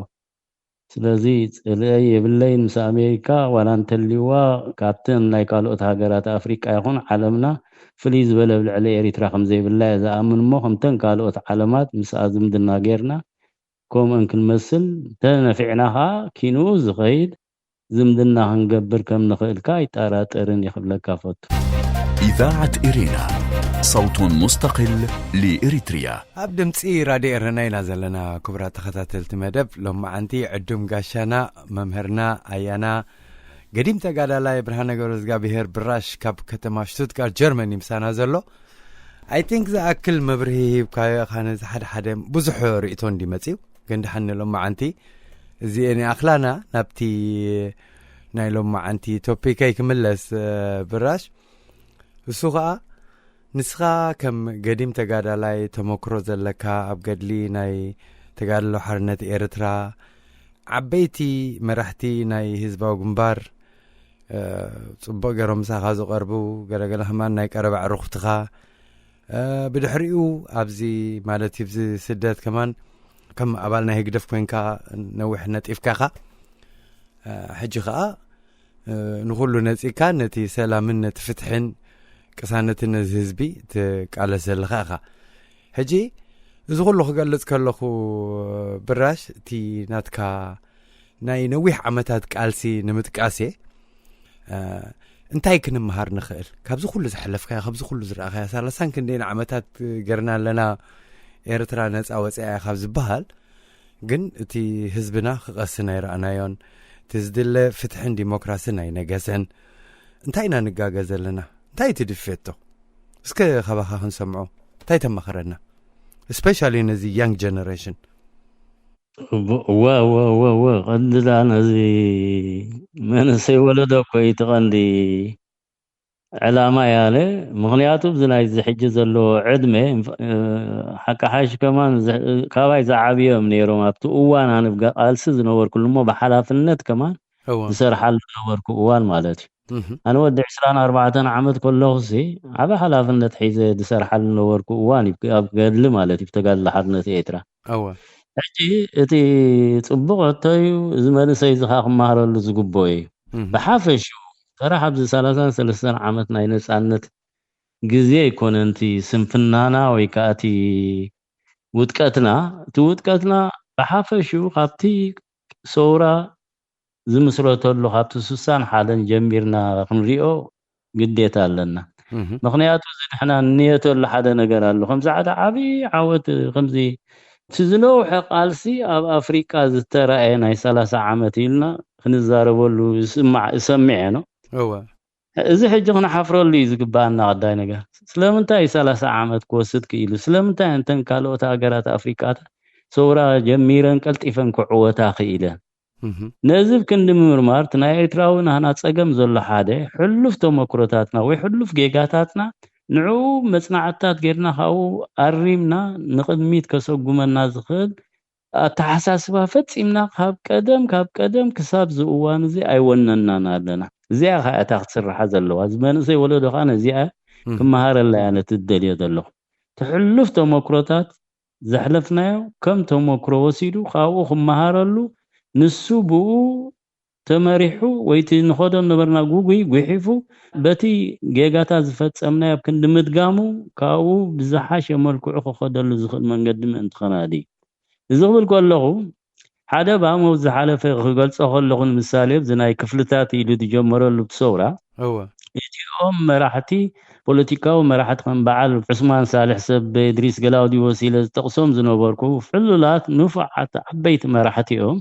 ስለዚ ጽልኢ የብለይን ምስ ኣሜሪካ ዋላ እንተልይዋ ካብተን ናይ ካልኦት ሃገራት ኣፍሪቃ ይኹን ዓለምና ፍልይ ዝበለ ኣብ ልዕሊ ኤሪትራ ከም ዘይብላ እየ ዝኣምን እሞ ከምተን ካልኦት ዓለማት ምስኣ ዝምድና ጌርና ከምኡን ክንመስል ተነፊዕና ኸኣ ኪንኡ ዝኸይድ ዝምድና ክንገብር ከም ንኽእል ከኣ ኣይጠራጠርን እየ ክብለካ ፈቱ። إذاعة إرينا صوت مستقل لإريتريا. ኣብ ድምፂ ራድዮ ኤረና ኢና ዘለና። ክቡራት ተኸታተልቲ መደብ ሎማዓንቲ ዕዱም ጋሻና መምህርና ኣያና ገዲም ተጋዳላይ ብርሃነ ገብረ እግዚኣብሔር ብራሽ ካብ ከተማ ሽቱትጋርት ጀርመን እዩ ምሳና ዘሎ። I think ዝኣክል መብርሂ ሂብካዮ ኢኻ። ነዚ ሓደ ሓደ ብዙሕ ርእይቶ እንዲመፅዩ ግን ድሓን ንሎማዓንቲ እዚኤን ይኣኽላና። ናብቲ ናይ ሎማዓንቲ ቶፒከይ ክምለስ ብራሽ እሱ ኸኣ ንስኻ ከም ገዲም ተጋዳላይ ተመክሮ ዘለካ ኣብ ገድሊ ናይ ተጋድሎ ሓርነት ኤርትራ ዓበይቲ መራሕቲ ናይ ህዝባዊ ግንባር ጽቡቕ ገይሮም ምሳኻ ዝቐርቡ ገለገለ ከማን ናይ ቀረባ ዕሩኽትኻ ብድሕሪኡ ኣብዚ ማለት ኣብዚ ስደት ከማን ከም ኣባል ናይ ህግደፍ ኮንካ ነዊሕ ነጢፍካ ኢኻ። ሕጂ ኸኣ ንኹሉ ነጺካ ነቲ ሰላምን ነቲ ፍትሕን ቅሳነትን ነዚ ህዝቢ ትቃለስ ዘለኻ ኢኻ። ሕጂ እዚ ኩሉ ክገልጽ ከለኹ ብራሽ እቲ ናትካ ናይ ነዊሕ ዓመታት ቃልሲ ንምጥቃስ እየ። እንታይ ክንምሃር ንኽእል ካብዚ ኩሉ ዝሓለፍካዮ ካብዚ ኩሉ ዝረኣኻዮ ሰላሳን ክንደይን ዓመታት ገርና ኣለና ኤርትራ ነፃ ወፂኣ እያ ካብ ዝበሃል ግን እቲ ህዝብና ክቐስን ኣይረኣናዮን። እቲ ዝድለ ፍትሕን ዲሞክራስን ኣይነገሰን። እንታይ ኢና ንጋገ ዘለና? እንታይ እቲ ድፌቶ? እስከ ካባኻ ክንሰምዖ እንታይ ተማኽረና? Especially ነዚ young generation። እወ እወ እወ እወ ቀንድዳ ነዚ መንእሰይ ወለዶ እኮ እዩ እቲ ቀንዲ ዕላማ ያለ። ምኽንያቱ እዚ ናይዚ ሕጂ ዘሎ ዕድመ ሓቂ ሓሽ ከማን ካባይ ዝዓብዮም ነይሮም ኣብቲ እዋን ኣነ ቃልሲ ዝነበርኩሉ እሞ ብሓላፍነት ከማን ዝሰርሓሉ ዝነበርኩ እዋን ማለት እዩ። ኣነ ወዲ ዕስራን ኣርባዕተን ዓመት ከለኹሲ ዓበ ሓላፍነት ሒዘ ዝሰርሓሉ ዝነበርኩ እዋን እዩ ኣብ ገድሊ ማለት እዩ ተጋድሎ ሓርነት ኤርትራ። ሕጂ እቲ ጽቡቕ ሕቶ እዩ። እዚ መንእሰይ እዚ ከዓ ክመሃረሉ ዝግብኦ እዩ። ብሓፈሽኡ ተራሕ ኣብዚ ሰላሳን ሰለስተን ዓመት ናይ ነጻነት ግዜ ኣይኮነን እቲ ስንፍናና ወይ ከዓ እቲ ውድቀትና። እቲ ውድቀትና ብሓፈሽኡ ካብቲ ሰውራ ዝምስረተሉ ካብቲ ስሳን ሓደን ጀሚርና ክንሪኦ ግዴታ ኣለና። ምኽንያቱ እዚ ንሕና ንንየተሉ ሓደ ነገር ኣሎ። ከምዚ ሓደ ዓብዪ ዓወት ከምዚ እቲ ዝነውሐ ቃልሲ ኣብ ኣፍሪቃ ዝተራእየ ናይ ሰላሳ ዓመት ኢልና ክንዛረበሉ ዝስማዕ እሰምዕ እየ ነው። እዚ ሕጂ ክንሓፍረሉ እዩ ዝግባኣና ቀዳይ ነገር። ስለምንታይ ሰላሳ ዓመት ክወስድ ክኢሉ? ስለምንታይ እንተን ካልኦት ሃገራት ኣፍሪቃታት ሰውራ ጀሚረን ቀልጢፈን ክዕወታ ክኢለን? ነዚ ብክንዲ ምምርማር እቲ ናይ ኤርትራዊ ናህና ጸገም ዘሎ ሓደ ሕሉፍ ተመክሮታትና ወይ ሕሉፍ ጌጋታትና ንዕኡ መጽናዕትታት ጌርና ካብኡ ኣሪምና ንቕድሚት ከሰጉመና ዝኽእል ኣተሓሳስባ ፈጺምና ካብ ቀደም ካብ ቀደም ክሳብ እዚ እዋን እዚ ኣይወነናን ኣለና። እዚኣ ከኣ እታ ክትስርሓ ዘለዋ እዚ መንእሰይ ወለዶ ከኣ ነዚኣ ክመሃረላ እያ ነቲ ዝደልዮ ዘለኹ። እቲ ሕሉፍ ተመክሮታት ዘሕለፍናዮ ከም ተመክሮ ወሲዱ ካብኡ ክመሃረሉ ንሱ ብኡ ተመሪሑ ወይ እቲ ንኸዶ ነበርና ጉጉይ ጉሒፉ በቲ ጌጋታት ዝፈጸምናዮ ኣብ ክንዲ ምድጋሙ ካብኡ ብዝሓሸ መልክዑ ክኸደሉ ዝኽእል መንገዲ ምእንቲ ኸናዲ እዩ። እዚ ክብል ከለኹ ሓደ ብኣመው ዝሓለፈ ክገልጾ ከለኹ ንምሳሌ ኣብዚ ናይ ክፍልታት ኢሉ ዝጀመረሉ ብሰውራ እቲኦም መራሕቲ ፖለቲካዊ መራሕቲ ከም በዓል ዑስማን ሳልሕ ሰብ እድሪስ ገላውዲዎስ ኢለ ዝጠቕሶም ዝነበርኩ ፍዕሉላት ንፉዓት ዓበይቲ መራሕቲ እዮም።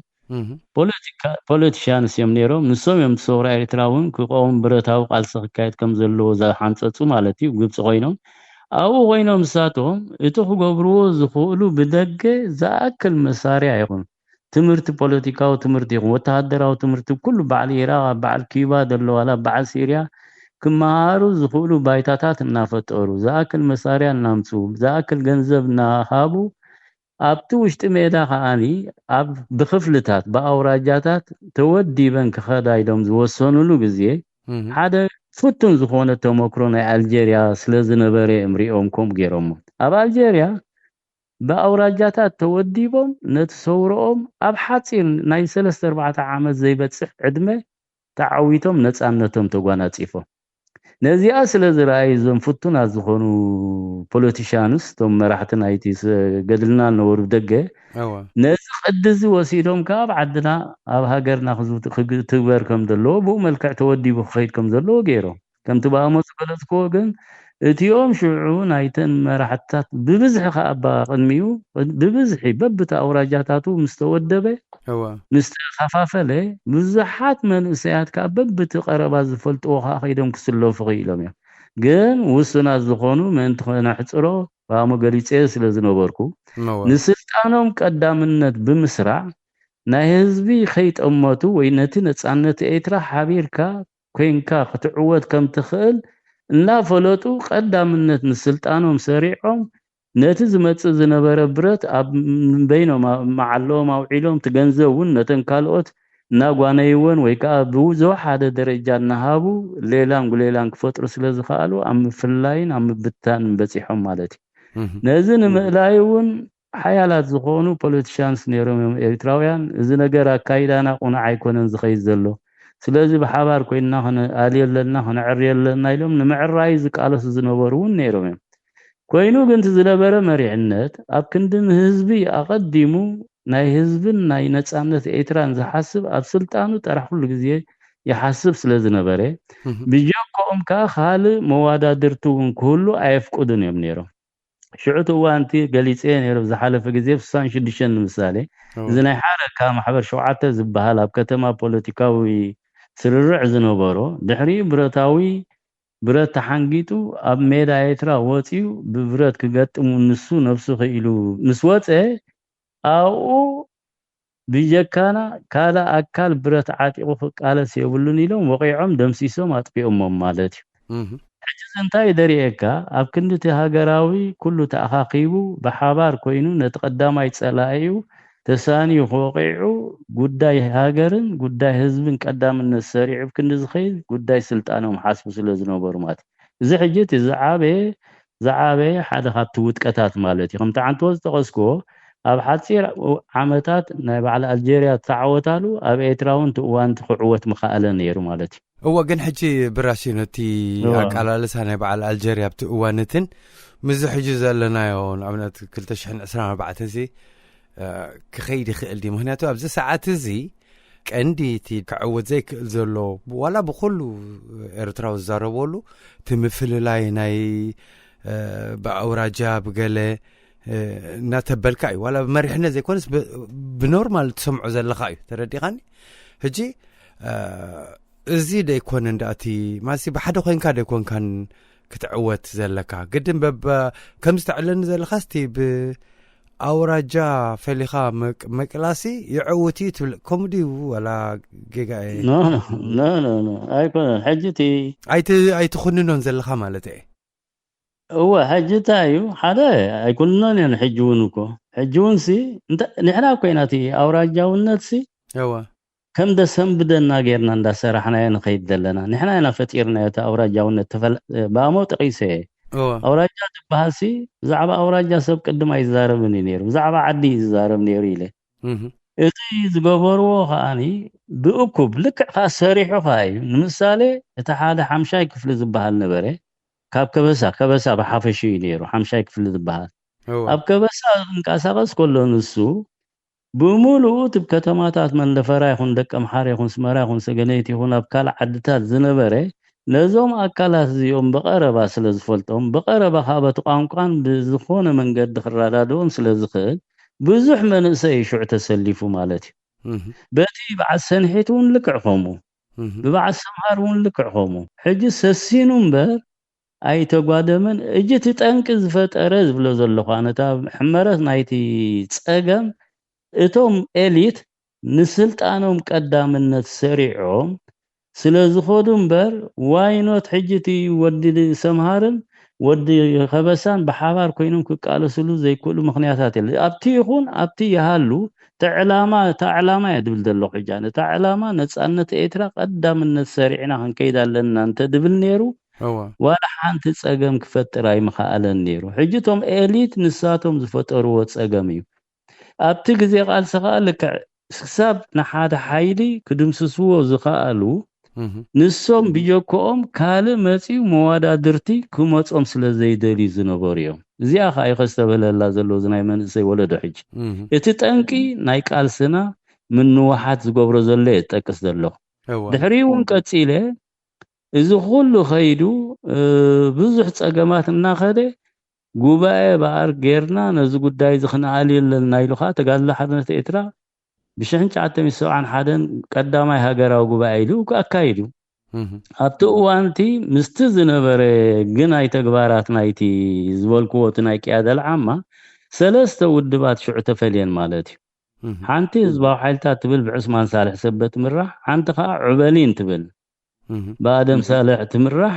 ፖለቲሻንስ እዮም ነይሮም። ንሶም እዮም ሰውራ ኤርትራ እውን ክቆም ብረታዊ ቃልሲ ክካየድ ከም ዘለዎ ዝሓንፀፁ ማለት እዩ። ግብፂ ኮይኖም ኣብኡ ኮይኖም ንሳቶም እቲ ክገብርዎ ዝኽእሉ ብደገ ዝኣክል መሳርያ ይኹን ትምህርቲ ፖለቲካዊ ትምህርቲ ይኹን ወተሃደራዊ ትምህርቲ ኩሉ በዓል ኢራቅ ኣብ በዓል ኪዩባ ዘሎ ዋላ በዓል ሲርያ ክመሃሩ ዝኽእሉ ባይታታት እናፈጠሩ ዝኣክል መሳርያ እናምፅኡ ዝኣክል ገንዘብ እናሃቡ ኣብቲ ውሽጢ ሜዳ ከዓኒ ኣብ ብክፍልታት ብኣውራጃታት ተወዲበን ክኸዳ ኢሎም ዝወሰኑሉ ግዜ ሓደ ፍቱን ዝኾነ ተመክሮ ናይ ኣልጀርያ ስለ ዝነበረ እዮም ሪኦም ከምኡ ገይሮሞ። ኣብ ኣልጀርያ ብኣውራጃታት ተወዲቦም ነቲ ሰውረኦም ኣብ ሓፂር ናይ ሰለስተ ኣርባዕተ ዓመት ዘይበፅሕ ዕድመ ተዓዊቶም ነፃነቶም ተጓናፂፎም። ነዚኣ ስለ ዝረኣዩ እዞም ፍቱናት ዝኾኑ ፖለቲሻንስ እቶም መራሕቲ ናይቲ ገድልና ዝነበሩ ደገ ነዚ ቅዲ እዚ ወሲዶም ካብ ዓድና ኣብ ሃገርና ክትግበር ከም ዘለዎ ብኡ መልክዕ ተወዲቡ ክኸይድ ከም ዘለዎ ገይሮም ከምቲ ብኣሞ ዝገለፅክዎ ግን እቲኦም ሽዑ ናይተን መራሕትታት ብብዝሒ ከኣ ኣባ ቅድሚኡ ብብዝሒ በብቲ ኣውራጃታቱ ምስ ተወደበ እወ ምስ ተኸፋፈለ ብዙሓት መንእሰያት ከኣ በብቲ ቀረባ ዝፈልጥዎ ከኣ ከይዶም ክስለፉ ክኢሎም እዮም። ግን ውሱናት ዝኾኑ ምእንቲ ከነሕፅሮ ባሞ ገሊፀ ስለ ዝነበርኩ እወ ንስልጣኖም ቀዳምነት ብምስራዕ ናይ ህዝቢ ከይጠመቱ ወይ ነቲ ነፃነት ኤርትራ ሓቢርካ ኮይንካ ክትዕወት ከም ትኽእል እናፈለጡ ቀዳምነት ንስልጣኖም ሰሪዖም ነቲ ዝመጽእ ዝነበረ ብረት ኣብ በይኖም መዓሎም ኣውዒሎም እቲ ገንዘብ እውን ነተን ካልኦት እናጓነይወን ወይ ከዓ ብዝወሓደ ደረጃ እናሃቡ ሌላን ጉሌላን ክፈጥሩ ስለ ዝኸኣሉ ኣብ ምፍላይን ኣብ ምብታንን በፂሖም ማለት እዩ። ነዚ ንምእላይ እውን ሓያላት ዝኾኑ ፖለቲሻንስ ነይሮም እዮም ኤርትራውያን። እዚ ነገር ኣካይዳና ቁኑዕ ኣይኮነን ዝኸይድ ዘሎ፣ ስለዚ ብሓባር ኮይንና ክንኣልዮ ኣለና፣ ክነዕርዮ ኣለና ኢሎም ንምዕራይ ዝቃለሱ ዝነበሩ እውን ነይሮም እዮም። ኮይኑ ግን እቲ ዝነበረ መሪሕነት ኣብ ክንዲ ንህዝቢ ኣቐዲሙ ናይ ህዝብን ናይ ነጻነት ኤርትራን ዝሓስብ ኣብ ስልጣኑ ጥራሕ ኩሉ ግዜ ይሓስብ ስለ ዝነበረ ብጀኮኦም ከዓ ካልእ መዋዳድርቲ እውን ክህሉ ኣየፍቅዱን እዮም ነይሮም። ሽዑ እቲ እዋን እቲ ገሊፀ ነይሩ። ዝሓለፈ ግዜ ስሳን ሽዱሽተን ንምሳሌ እዚ ናይ ሓረካ ማሕበር ሸውዓተ ዝበሃል ኣብ ከተማ ፖለቲካዊ ስርርዕ ዝነበሮ ድሕሪኡ ብረታዊ ብረት ተሓንጊጡ ኣብ ሜዳ ኤርትራ ወፂኡ ብብረት ክገጥሙ ንሱ ነብሱ ክኢሉ ምስ ወፀ ኣብኡ ብጀካና ካልእ ኣካል ብረት ዓጢቑ ክቃለስ የብሉን ኢሎም ወቒዖም ደምሲሶም ኣጥፊኦሞም ማለት እዩ። ሕጂ እዚ እንታይ ደርእየካ ኣብ ክንዲ እቲ ሃገራዊ ኩሉ ተኣኻኺቡ ብሓባር ኮይኑ ነቲ ቀዳማይ ጸላኢኡ ተሳንዩ ክወቒዑ ጉዳይ ሃገርን ጉዳይ ህዝብን ቀዳምነት ሰሪዑ ኣብ ክንዲ ዝኸይድ ጉዳይ ስልጣኖም ሓስቡ ስለ ዝነበሩ ማለት እዩ። እዚ ሕጂ እቲ ዝዓበየ ዝዓበየ ሓደ ካብቲ ውድቀታት ማለት እዩ። ከምቲ ዓንተዎ ዝጠቐስክዎ ኣብ ሓፂር ዓመታት ናይ በዓል ኣልጀርያ ዝተዓወታሉ ኣብ ኤርትራ እውን እቲ እዋን ክዕወት ምኸኣለ ነይሩ ማለት እዩ። እወ ግን ሕጂ ብራሲኖ እቲ ኣቃላልሳ ናይ በዓል ኣልጀርያ ኣብቲ እዋን እትን ምዚ ሕጂ ዘለናዮ ንኣብነት ክልተ ሽሕን ዕስራን ኣርባዕተን ሲ ክኸይድ ይኽእል ድዩ? ምክንያቱ ኣብዚ ሰዓት እዚ ቀንዲ እቲ ክዕወት ዘይክእል ዘሎ ዋላ ብኩሉ ኤርትራዊ ዝዛረበሉ እቲ ምፍልላይ ናይ ብኣውራጃ ብገለ እናተበልካ እዩ ዋላ ብመሪሕነት ዘይኮነስ ብኖርማል ትሰምዖ ዘለካ እዩ ተረዲኻኒ። ሕጂ እዚ ደይኮነ እንዳእቲ ማሲ ብሓደ ኮይንካ ደይኮንካን ክትዕወት ዘለካ ግድን በበ ከም ዝተዕለኒ ዘለካ ስቲ ብኣውራጃ ፈሊኻ መቅላሲ ይዕውት እዩ ትብል ከምኡ ድዩ ወላ ጌጋ እየ ኣይኮነን ሕጂ እቲ ኣይትኩንኖን ዘለካ ማለት እየ እወ ሕጂ እንታይ እዩ ሓደ ኣይኩንኖን እየን ሕጂ እውን እኮ ሕጂ እውን ሲ ንሕና ኮይና እቲ ኣውራጃውነት ሲ እወ ከም ደሰንብደና ጌርና እንዳሰራሕናዮ ንኸይድ ዘለና ንሕና ኢና ፈጢርናዮ እቲ ኣውራጃውነት ባሞ ጠቂሰ እየ እወ ኣውራጃ ዝበሃል ሲ ብዛዕባ ኣውራጃ ሰብ ቅድም ኣይዛረብን እዩ ነይሩ ብዛዕባ ዓዲ እዩ ዝዛረብ ነይሩ ኢለ እቲ ዝገበርዎ ከዓኒ ብእኩብ ልክዕ ከዓ ሰሪሑ ከዓ እዩ ንምሳሌ እቲ ሓደ ሓምሻይ ክፍሊ ዝበሃል ነበረ ካብ ከበሳ ከበሳ ብሓፈሽኡ እዩ ነይሩ ሓምሻይ ክፍሊ ዝበሃል ኣብ ከበሳ ዝንቀሳቀስ ከሎ ንሱ ብምሉኡ እቲ ከተማታት መንደፈራ ይኹን ደቀምሓር ይኹን ስመራ ይኹን ሰገነይቲ ይኹን ኣብ ካልእ ዓድታት ዝነበረ ነዞም ኣካላት እዚኦም ብቐረባ ስለ ዝፈልጦም ብቐረባ ካብ በቲ ቋንቋን ብዝኾነ መንገዲ ክረዳድኦም ስለ ዝኽእል ብዙሕ መንእሰይ እዩ ሽዑ ተሰሊፉ ማለት እዩ። በቲ በዓል ሰንሒት እውን ልክዕ ከምኡ ብበዓል ሰምሃር እውን ልክዕ ከምኡ ሕጂ ሰሲኑ እምበር ኣይተጓደመን። እጂ እቲ ጠንቂ ዝፈጠረ ዝብሎ ዘለኹ ኣነ እታ ሕመረት ናይቲ ጸገም እቶም ኤሊት ንስልጣኖም ቀዳምነት ሰሪዖም ስለ ዝኸዱ እምበር ዋይኖት ሕጂ እቲ ወዲ ሰምሃርን ወዲ ከበሳን ብሓባር ኮይኖም ክቃለስሉ ዘይክእሉ ምክንያታት የለ ኣብቲ ይኹን ኣብቲ ይሃሉ እቲ ዕላማ እታ ዕላማ እየ ድብል ዘለኹ ሕጂ ኣነ እታ ዕላማ ነፃነት ኤርትራ ቀዳምነት ሰሪዕና ክንከይድ ኣለና እንተ ድብል ነይሩ ዋላ ሓንቲ ጸገም ክፈጥር ኣይምኸኣለን ነይሩ። ሕጂ እቶም ኤሊት ንሳቶም ዝፈጠርዎ ጸገም እዩ። ኣብቲ ግዜ ቃልሲ ከኣ ልክዕ ክሳብ ንሓደ ሓይሊ ክድምስስዎ ዝኸኣሉ ንሶም ብጀክኦም ካልእ መጺኡ መዋዳድርቲ ክመጾም ስለ ዘይደልዩ ዝነበሩ እዮም። እዚኣ ከኣ እዩ ከስተብህለላ ዘለዎ እዚ ናይ መንእሰይ ወለዶ ሕጂ። እቲ ጠንቂ ናይ ቃልስና ምንውሓት ዝገብሮ ዘሎ እየ ዝጠቅስ ዘለኹ። ድሕሪኡ እውን ቀጺለ እዚ ኩሉ ከይዱ ብዙሕ ፀገማት እናኸደ ጉባኤ በኣር ጌርና ነዚ ጉዳይ እዚ ክንኣልዮ ኣለና ኢሉ ከዓ ተጋድሎ ሓርነት ኤርትራ ብሽሕን ትሽዓተ ሚእቲ ሰብዓን ሓደን ቀዳማይ ሃገራዊ ጉባኤ ኢሉ ኣካይዱ። ኣብቲ እዋንቲ ምስቲ ዝነበረ ግናይ ተግባራት ናይቲ ዝበልክዎ እቲ ናይ ቅያደል ዓማ ሰለስተ ውድባት ሽዑ ተፈልየን ማለት እዩ። ሓንቲ ህዝባዊ ሓይልታት ትብል ብዑስማን ሳልሕ ሰበ ትምራሕ፣ ሓንቲ ከዓ ዑበሊን ትብል ብኣደም ሳልሕ ትምራሕ፣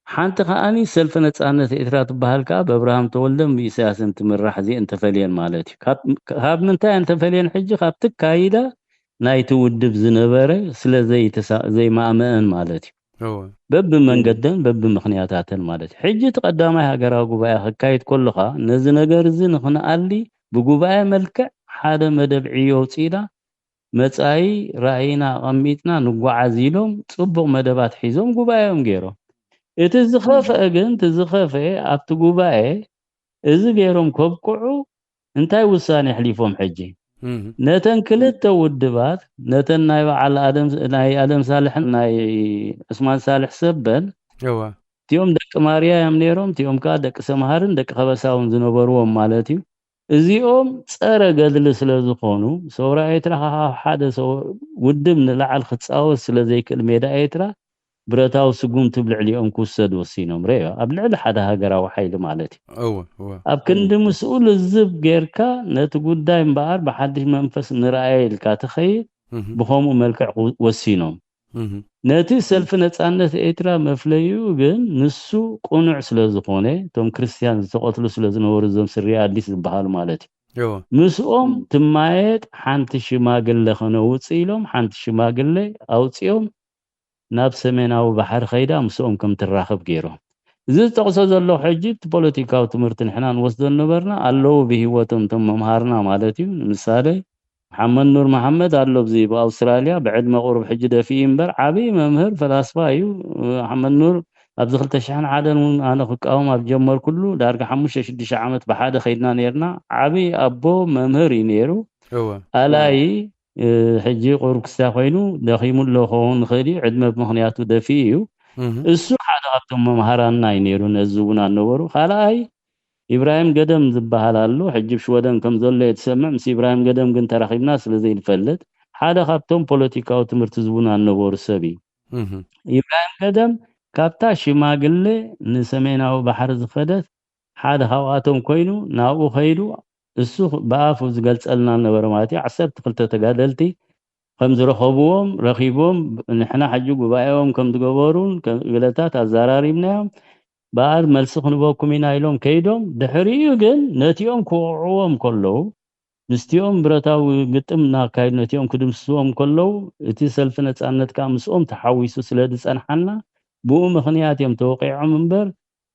ሓንቲ ከዓኒ ሰልፊ ነጻነት ኤርትራ ትበሃል ከኣ ብኣብርሃም ተወልደን ብኢሳያስን ትምራሕ እዚአን ተፈልየን ማለት እዩ። ካብ ምንታይ እየን ተፈልየን ሕጂ? ካብቲ ካይዳ ናይቲ ውድብ ዝነበረ ስለ ዘይማእመአን ማለት እዩ። በብመንገደን በብምኽንያታተን ማለት እዩ። ሕጂ እቲ ቀዳማይ ሃገራዊ ጉባኤ ክካይድ ከሎ ኸኣ ነዚ ነገር እዚ ንኽንኣሊ ብጉባኤ መልክዕ ሓደ መደብ ዕዮ ኣውጺእና መጻኢ ራእይና ኣቐሚጥና ንጓዓዝ ኢሎም ጽቡቕ መደባት ሒዞም ጉባኤኦም ገይሮም። እቲ ዝኸፍአ ግን እቲ ዝኸፍአ ኣብቲ ጉባኤ እዚ ገይሮም ከብቅዑ እንታይ ውሳኔ ኣሕሊፎም ሕጂ? ነተን ክልተ ውድባት ነተን ናይ በዓል ኣደም ናይ ኣደም ሳልሕን ናይ ዑስማን ሳልሕ ሰበን እዋ እቲኦም ደቂ ማርያ እዮም ነይሮም። እቲኦም ከዓ ደቂ ሰምሃርን ደቂ ከበሳውን ዝነበርዎም ማለት እዩ። እዚኦም ጸረ ገድሊ ስለ ዝኾኑ ሰውራ ኤርትራ ካብ ሓደ ውድብ ንላዕሊ ክጻወት ስለ ዘይክእል ሜዳ ኤርትራ ብረታዊ ስጉምቲ ኣብ ልዕሊኦም ክውሰድ ወሲኖም። ረዮ ኣብ ልዕሊ ሓደ ሃገራዊ ሓይሊ ማለት እዩ። እወ እወ ኣብ ክንዲ ምስኡ ልዝብ ጌርካ ነቲ ጉዳይ እምበኣር ብሓድሽ መንፈስ ንረኣየ ኢልካ ትኸይድ። እህ ብኸምኡ መልክዕ ክው- ወሲኖም እህ ነቲ ሰልፊ ነጻነት ኤርትራ መፍለይኡ ግን ንሱ ቅኑዕ ስለ ዝኾነ እቶም ክርስትያን ዝተቐትሉ ስለ ዝነበሩ እዞም ስርያ ኣዲስ ዝበሃሉ ማለት እዩ። እወ ምስኦም ትማየጥ ሓንቲ ሽማግለ ከነውፅእ ኢሎም ሓንቲ ሽማግለ ኣውፂኦም ናብ ሰሜናዊ ባሕሪ ከይዳ ምስኦም ከም ትራኸብ ገይሮም። እዚ ዝጠቕሶ ዘለኹ ሕጂ እቲ ፖለቲካዊ ትምህርቲ ንሕና ንወስዶ ነበርና ኣለዉ ብህይወቶም እቶም መምሃርና ማለት እዩ። ንምሳሌ መሓመድ ኑር መሓመድ ኣሎ ኣብዚ ብኣውስትራልያ ብዕድመ ቁሩብ ሕጂ ደፊኡ እምበር ዓብዪ መምህር ፈላስፋ እዩ። መሓመድ ኑር ኣብዚ ክልተ ሽሕን ሓደን እውን ኣነ ክቃወም ኣብ ጀመርኩሉ ዳርጋ ሓሙሽተ ሽዱሽተ ዓመት ብሓደ ከይድና ነርና። ዓብዪ ኣቦ መምህር እዩ ነይሩ። እወ ኣላይ ሕጂ ቁሩብ ክስታ ኮይኑ ደኺሙ ኣሎ ክኸውን ይኽእል እዩ። ዕድመ ብምኽንያቱ ደፊኡ እዩ። እህ እሱ ሓደ ካብቶም መምሃራንና እዩ ነይሩ። ነዚ እውን ኣነበሩ ካልኣይ ኢብራሂም ገደም ዝበሃል ኣሎ። ሕጂ ኣብ ሽወደን ከም ዘሎ እየ ዝሰምዕ። ምስ ኢብራሂም ገደም ግን ተራኺብና ስለ ዘይንፈልጥ ሓደ ካብቶም ፖለቲካዊ ትምህርቲ ዝቡን ኣነበሩ ሰብ እዩ። እህ ኢብራሂም ገደም ካብታ ሽማግለ ንሰሜናዊ ባሕሪ ዝኸደት ሓደ ካብኣቶም ኮይኑ ናብኡ ከይዱ እሱ ብኣፉ ዝገልጸልና ነበረ ማለት እዩ። ዓሰርተ ክልተ ተጋደልቲ ከም ዝረኸብዎም ረኺቦም ንሕና ሕጂ ጉባኤኦም ከም ዝገበሩን ገለታት ኣዘራሪብናዮም። በኣር መልሲ ክንበኩም ኢና ኢሎም ከይዶም ድሕሪኡ ግን ነቲኦም ክወቕዕዎም ከለዉ ምስቲኦም ብረታዊ ግጥም እናካይዱ ነቲኦም ክድምስስዎም ከለዉ እቲ ሰልፊ ነጻነት ከዓ ምስኦም ተሓዊሱ ስለ ዝጸንሓና ብኡ ምኽንያት እዮም ተወቂዖም እምበር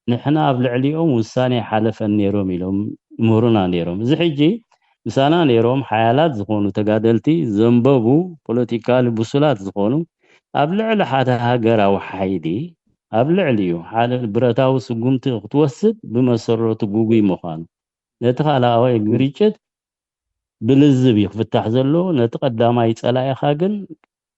ንሕና ኣብ ልዕሊኦም ውሳኔ ኣይሓለፈን ነይሮም ኢሎም ምሁርና ነይሮም። እዚ ሕጂ ምሳና ነይሮም ሓያላት ዝኾኑ ተጋደልቲ ዘንበቡ ፖለቲካሊ ብሱላት ዝኾኑ ኣብ ልዕሊ ሓደ ሃገራዊ ሓይሊ ኣብ ልዕሊኡ ሓደ ብረታዊ ስጉምቲ ክትወስድ ብመሰረቱ ግጉይ ምዃኑ ነቲ ካልኣዋይ ግርጭት ብልዝብ እዩ ክፍታሕ ዘለዎ። ነቲ ቀዳማይ ጸላኢኻ ግን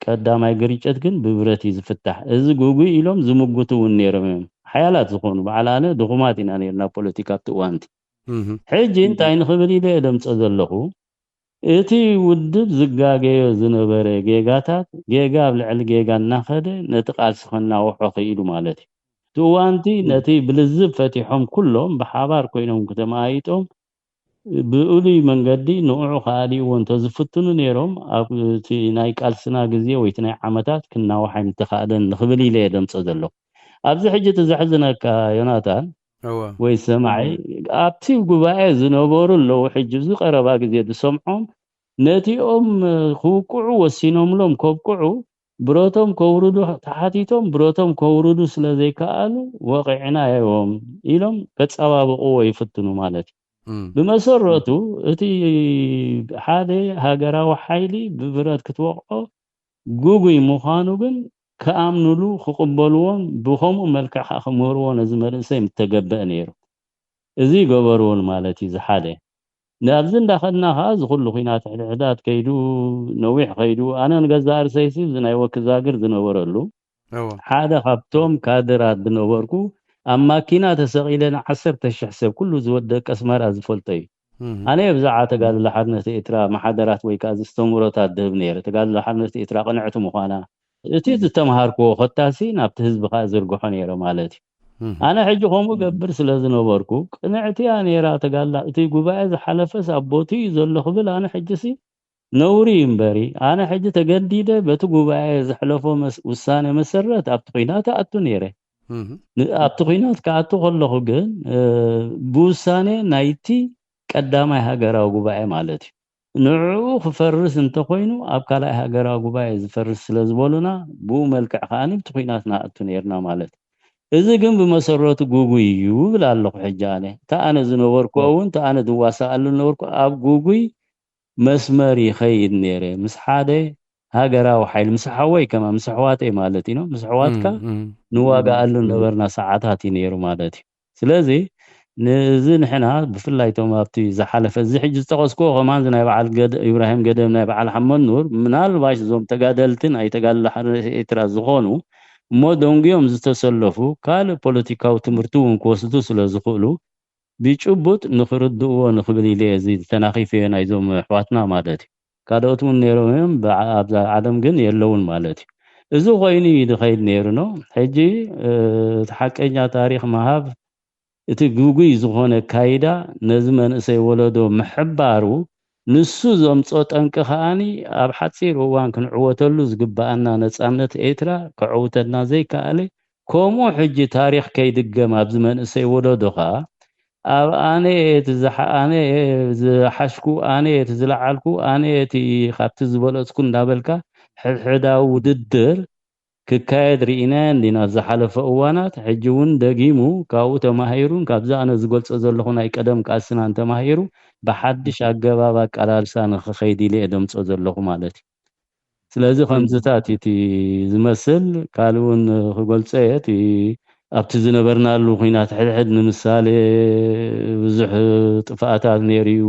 ቀዳማይ ግርጭት ግን ብብረት እዩ ዝፍታሕ። እዚ ግጉይ ኢሎም ዝምጉቱ እውን ነይሮም እዮም። ሓያላት ዝኾኑ በዓል ኣነ ድኹማት ኢና ነርና ፖለቲካ ኣብቲ እዋንቲ። ሕጂ እንታይ ንኽብል ኢለ እየ ደምፀ ዘለኹ እቲ ውድብ ዝጋገዮ ዝነበረ ጌጋታት ጌጋ ኣብ ልዕሊ ጌጋ እናኸደ ነቲ ቃልሲ ከናውሖ ክኢሉ ማለት እዩ። እቲ እዋንቲ ነቲ ብልዝብ ፈቲሖም ኩሎም ብሓባር ኮይኖም ክተመያይጦም ብእሉይ መንገዲ ንዕኡ ከኣልይዎ እንተዝፍትኑ ነይሮም ኣብ እቲ ናይ ቃልስና ግዜ ወይ እቲ ናይ ዓመታት ክናዋሕ ኣይምተኻእለን ንኽብል ኢለ እየ ደምፀ ዘለኹ። ኣብዚ ሕጂ እቲ ዘሕዝነካ ዮናታን እወ ወይ ሰማዒ ኣብቲ ጉባኤ ዝነበሩ ኣለዉ ሕጂ ኣብዚ ቀረባ ግዜ ዝሰምዖም ነቲኦም ክውቅዑ ወሲኖምሎም ከብቅዑ ብረቶም ከውርዱ ተሓቲቶም ብረቶም ከውርዱ ስለ ዘይከኣሉ ወቒዕናዮም ኢሎም ከፀባብቕዎ ይፍትኑ ማለት እዩ። ብመሰረቱ እቲ ሓደ ሃገራዊ ሓይሊ ብብረት ክትወቕዖ ግጉይ ምዃኑ ግን ክኣምኑሉ ክቕበልዎን ብኸምኡ መልክዕ ከዓ ክምህርዎ ነዚ መንእሰይ ምተገበአ ነይሩ። እዚ ይገበርዎን ማለት እዩ። እዚ ሓደ ናብዚ እንዳኸድና ከዓ እዚ ኩሉ ኩናት ሕድሕዳት ከይዱ ነዊሕ ከይዱ ኣነ ንገዛእ ርእሰይሲ እዚ ናይ ወኪ ዛግር ዝነበረሉ እወ። ሓደ ካብቶም ካድራት ዝነበርኩ ኣብ ማኪና ተሰቒለ ንዓሰርተ ሽሕ ሰብ ኩሉ ዝወደቀ ኣስመራ ዝፈልጦ እዩ። እህ። ኣነ ብዛዕባ ተጋድሎ ሓርነት ኤርትራ ማሓደራት ወይ ከዓ ዘስተምህሮታት ድህብ ነይረ። ተጋድሎ ሓርነት ኤርትራ ቅንዕቲ ምዃና እቲ ዝተምሃርክዎ ኮታሲ ናብቲ ህዝቢ ከዓ ዝርግሖ ነይረ ማለት እዩ። እህ። ኣነ ሕጂ ከምኡ ገብር ስለ ዝነበርኩ ቅንዕቲ እያ ነይራ ተጋድላ። እቲ ጉባኤ ዝሓለፈስ ኣብ ቦትኡ እዩ ዘሎ ክብል ኣነ ሕጂሲ ነውሪ እዩ እምበሪ ኣነ ሕጂ ተገዲደ በቲ ጉባኤ ዘሕለፎ መስ- ውሳኔ መሰረት ኣብቲ ኲናት እኣቱ ነይረ። እህ። ን- ኣብቲ ኲናት ክኣቱ ከለኹ ግን እ፣ ብውሳኔ ናይቲ ቀዳማይ ሃገራዊ ጉባኤ ማለት እዩ። ንዕኡ ክፈርስ እንተኾይኑ ኣብ ካልኣይ ሃገራዊ ጉባኤ ዝፈርስ ስለ ዝበሉና ብኡ መልክዕ ከዓኒ ብቲ ኲናት ንኣቱ ነይርና ማለት እዩ። እዚ ግን ብመሰረቱ ጉጉይ እዩ ብል ኣለኹ ሕጂ ኣነ። እቲ ኣነ ዝነበርኩ እውን እቲ ኣነ ዝዋሳኣሉ ዝነበርኩ ኣብ ጉጉይ መስመር ይኸይድ ነይረ ምስ ሓደ ሃገራዊ ሓይሊ ምስ ሓወይ ከማ ምስ ኣሕዋተይ ማለት እዩ ምስ ኣሕዋትካ እም፣ እም። ንዋጋኣሉ ነበርና ሰዓታት እዩ ነይሩ ማለት እዩ። ስለዚ ንዚ ንሕና ብፍላይ ቶም ኣብቲ ዝሓለፈ እዚ ሕጂ ዝጠቐስክዎ ከማን ናይ በዓል ገደ- ኢብራሂም ገደም ናይ በዓል ሓመድ ኑር ምናልባሽ እዞም ተጋደልቲ ናይ ተጋድሎ ሓርነት ኤርትራ ዝኾኑ እሞ ደንጉዮም ዝተሰለፉ ካልእ ፖለቲካዊ ትምህርቲ እውን ክወስዱ ስለ ዝኽእሉ ብጭቡጥ ንኽርድእዎ ንኽብል ኢለ እየ እዚ ተናኺፈዮ ናይዞም ኣሕዋትና ማለት እዩ። ካልኦት እውን ነይሮም እዮም ብዓ- ኣብዛ ዓለም ግን የለውን ማለት እዩ። እዚ ኮይኑ እዩ ዝኸይድ ነይሩ ኖ ሕጂ እ፣ እቲ ሓቀኛ ታሪክ ምሃብ እቲ ግጉይ ዝኾነ ካይዳ ነዚ መንእሰይ ወለዶ ምሕባሩ ንሱ ዘምጾ ጠንቂ ከኣኒ ኣብ ሓጺር እዋን ክንዕወተሉ ዝግበኣና ነጻነት ኤርትራ ከዕውተልና ዘይከኣለ ከምኡ ሕጂ ታሪኽ ከይድገም ኣብዚ መንእሰይ ወለዶ ኸኣ ኣብ ኣነ እየ እቲ ዝሓ- ኣነ እየ ዝሓሽኩ ኣነ እየ እቲ ዝለዓልኩ ኣነ እየ እቲ ካብቲ ዝበለጽኩ እንዳበልካ ሕድሕዳዊ ውድድር ክካየድ ርኢናዮ እንዲና ዝሓለፈ እዋናት ሕጂ እውን ደጊሙ ካብኡ ተማሂሩን ካብዚ ኣነ ዝገልጾ ዘለኹ ናይ ቀደም ቃልስናን ተማሂሩ ብሓድሽ ኣገባብ ኣቃላልሳ ንኽኸይድ ኢለ እየ ደምጾ ዘለኹ ማለት እዩ። ስለዚ ከምዝታት እቲ ዝመስል ካልእ እውን ክገልጾ እየ እቲ ኣብቲ ዝነበርናሉ ኩናት ሕድሕድ ንምሳሌ ብዙሕ ጥፍኣታት ነይሩ እዩ።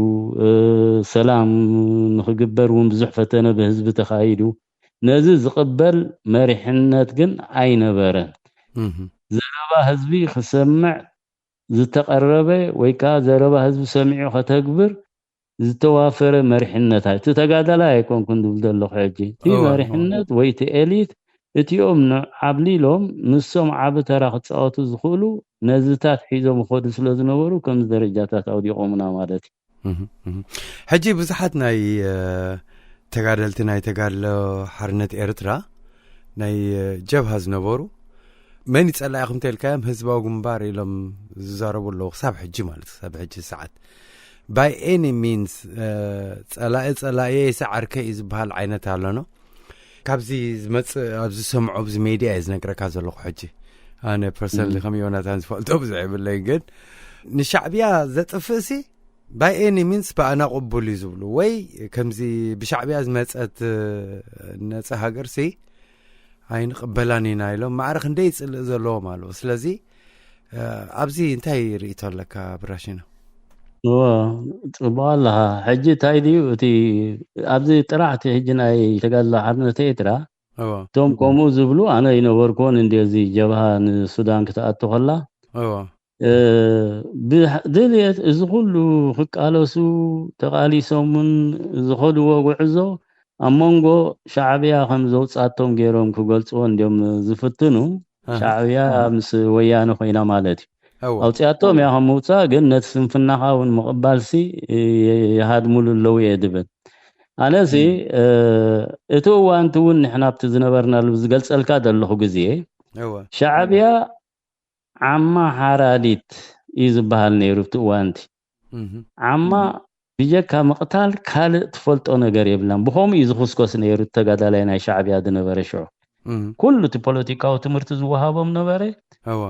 ሰላም ንክግበር እውን ብዙሕ ፈተነ ብህዝቢ ተኻይዱ። ነዚ ዝቕበል መሪሕነት ግን ኣይነበረን። ዘረባ ህዝቢ ክሰምዕ ዝተቐረበ ወይ ከዓ ዘረባ ህዝቢ ሰሚዑ ከተግብር ዝተዋፈረ መሪሕነት እቲ ተጋዳላይ ኣይኮንኩን ዝብል ዘለኹ ሕጂ እቲ መሪሕነት ወይ እቲ ኤሊት እቲኦም ዓብሊሎም ንሶም ዓቢ ተራ ክፃወቱ ዝኽእሉ ነዚታት ሒዞም ይኸዱ ስለ ዝነበሩ ከምዚ ደረጃታት ኣውዲቖምና ማለት እዩ። ሕጂ ብዙሓት ናይ ተጋደልቲ ናይ ተጋድሎ ሓርነት ኤርትራ ናይ ጀብሃ ዝነበሩ መን ይጸላኢኹም ተልካዮም ህዝባዊ ግንባር ኢሎም ዝዛረቡ ኣለዉ ክሳብ ሕጂ ማለት ክሳብ ሕጂ ሰዓት by any means ጸላኢ ጸላኢ ይስዓርከ እዩ ዝበሃል ዓይነት ኣለኖ። ካብዚ ዝመጽእ ኣብዚ ዝሰምዖ ኣብዚ ሜድያ እየ ዝነግረካ ዘለኹ ሕጂ። ኣነ ፐርሰናሊ ከም ዮናታን ዝፈልጦ ብዙሕ የብለይ፣ ግን ንሻዕብያ ዘጥፍእሲ by any means ብኣና ቅቡል እዩ ዝብሉ ወይ ከምዚ ብሻዕብያ ዝመጸት ነጻ ሃገርሲ ኣይንቕበላን ኢና ኢሎም ማዕረ ክንደይ ይጽልእ ዘለዎም ኣለዉ። ስለዚ ኣብዚ እንታይ ርእቶ ኣለካ ብራሽና? እዎ፣ ጽቡቕ ኣለኻ። ሕጂ እንታይ ድዩ እቲ ኣብዚ ጥራሕ እቲ ሕጂ ናይ ተጋድሎ ሓርነት ኤርትራ እዎ እቶም ከምኡ ዝብሉ ኣነ ይነበርኩዎን እንዲ እዚ ጀብሃ ንሱዳን ክትኣቱ ከላ እዎ እ፣ ብድልየት እዚ ኩሉ ክቃለሱ ተቃሊሶምን ዝኸድዎ ጉዕዞ ኣብ መንጎ ሻዕብያ ከም ዘውጻቶም ገይሮም ክገልጽዎ እንዲዮም ዝፍትኑ። ኣሃ። ሻዕብያ ምስ ወያነ ኮይና ማለት እዩ። እዎ ኣውፅኣቶም እያ ከም ምውፃእ ግን ነቲ ስንፍናኻ እውን ምቕባልሲ እ፣ ይሃድሙሉ ኣለዉ እየ ድብል። ኣነሲ እ፣ እቲ እዋንቲ እውን ንሕና ኣብቲ ዝነበርናሉ ዝገልፀልካ ዘለኹ ግዜ እዎ ሻዕብያ ዓማ ሓራዲት እዩ ዝበሃል ነይሩ ኣብቲ እዋንቲ። እህ ዓማ ብጀካ ምቕታል ካልእ ትፈልጦ ነገር የብላን። ብኸምኡ እዩ ዝኹስኮስ ነይሩ ተጋዳላይ ናይ ሻዕብያ ዝነበረ ሽዑ። እህ ኩሉ እቲ ፖለቲካዊ ትምህርቲ ዝወሃቦም ነበረ። እዎ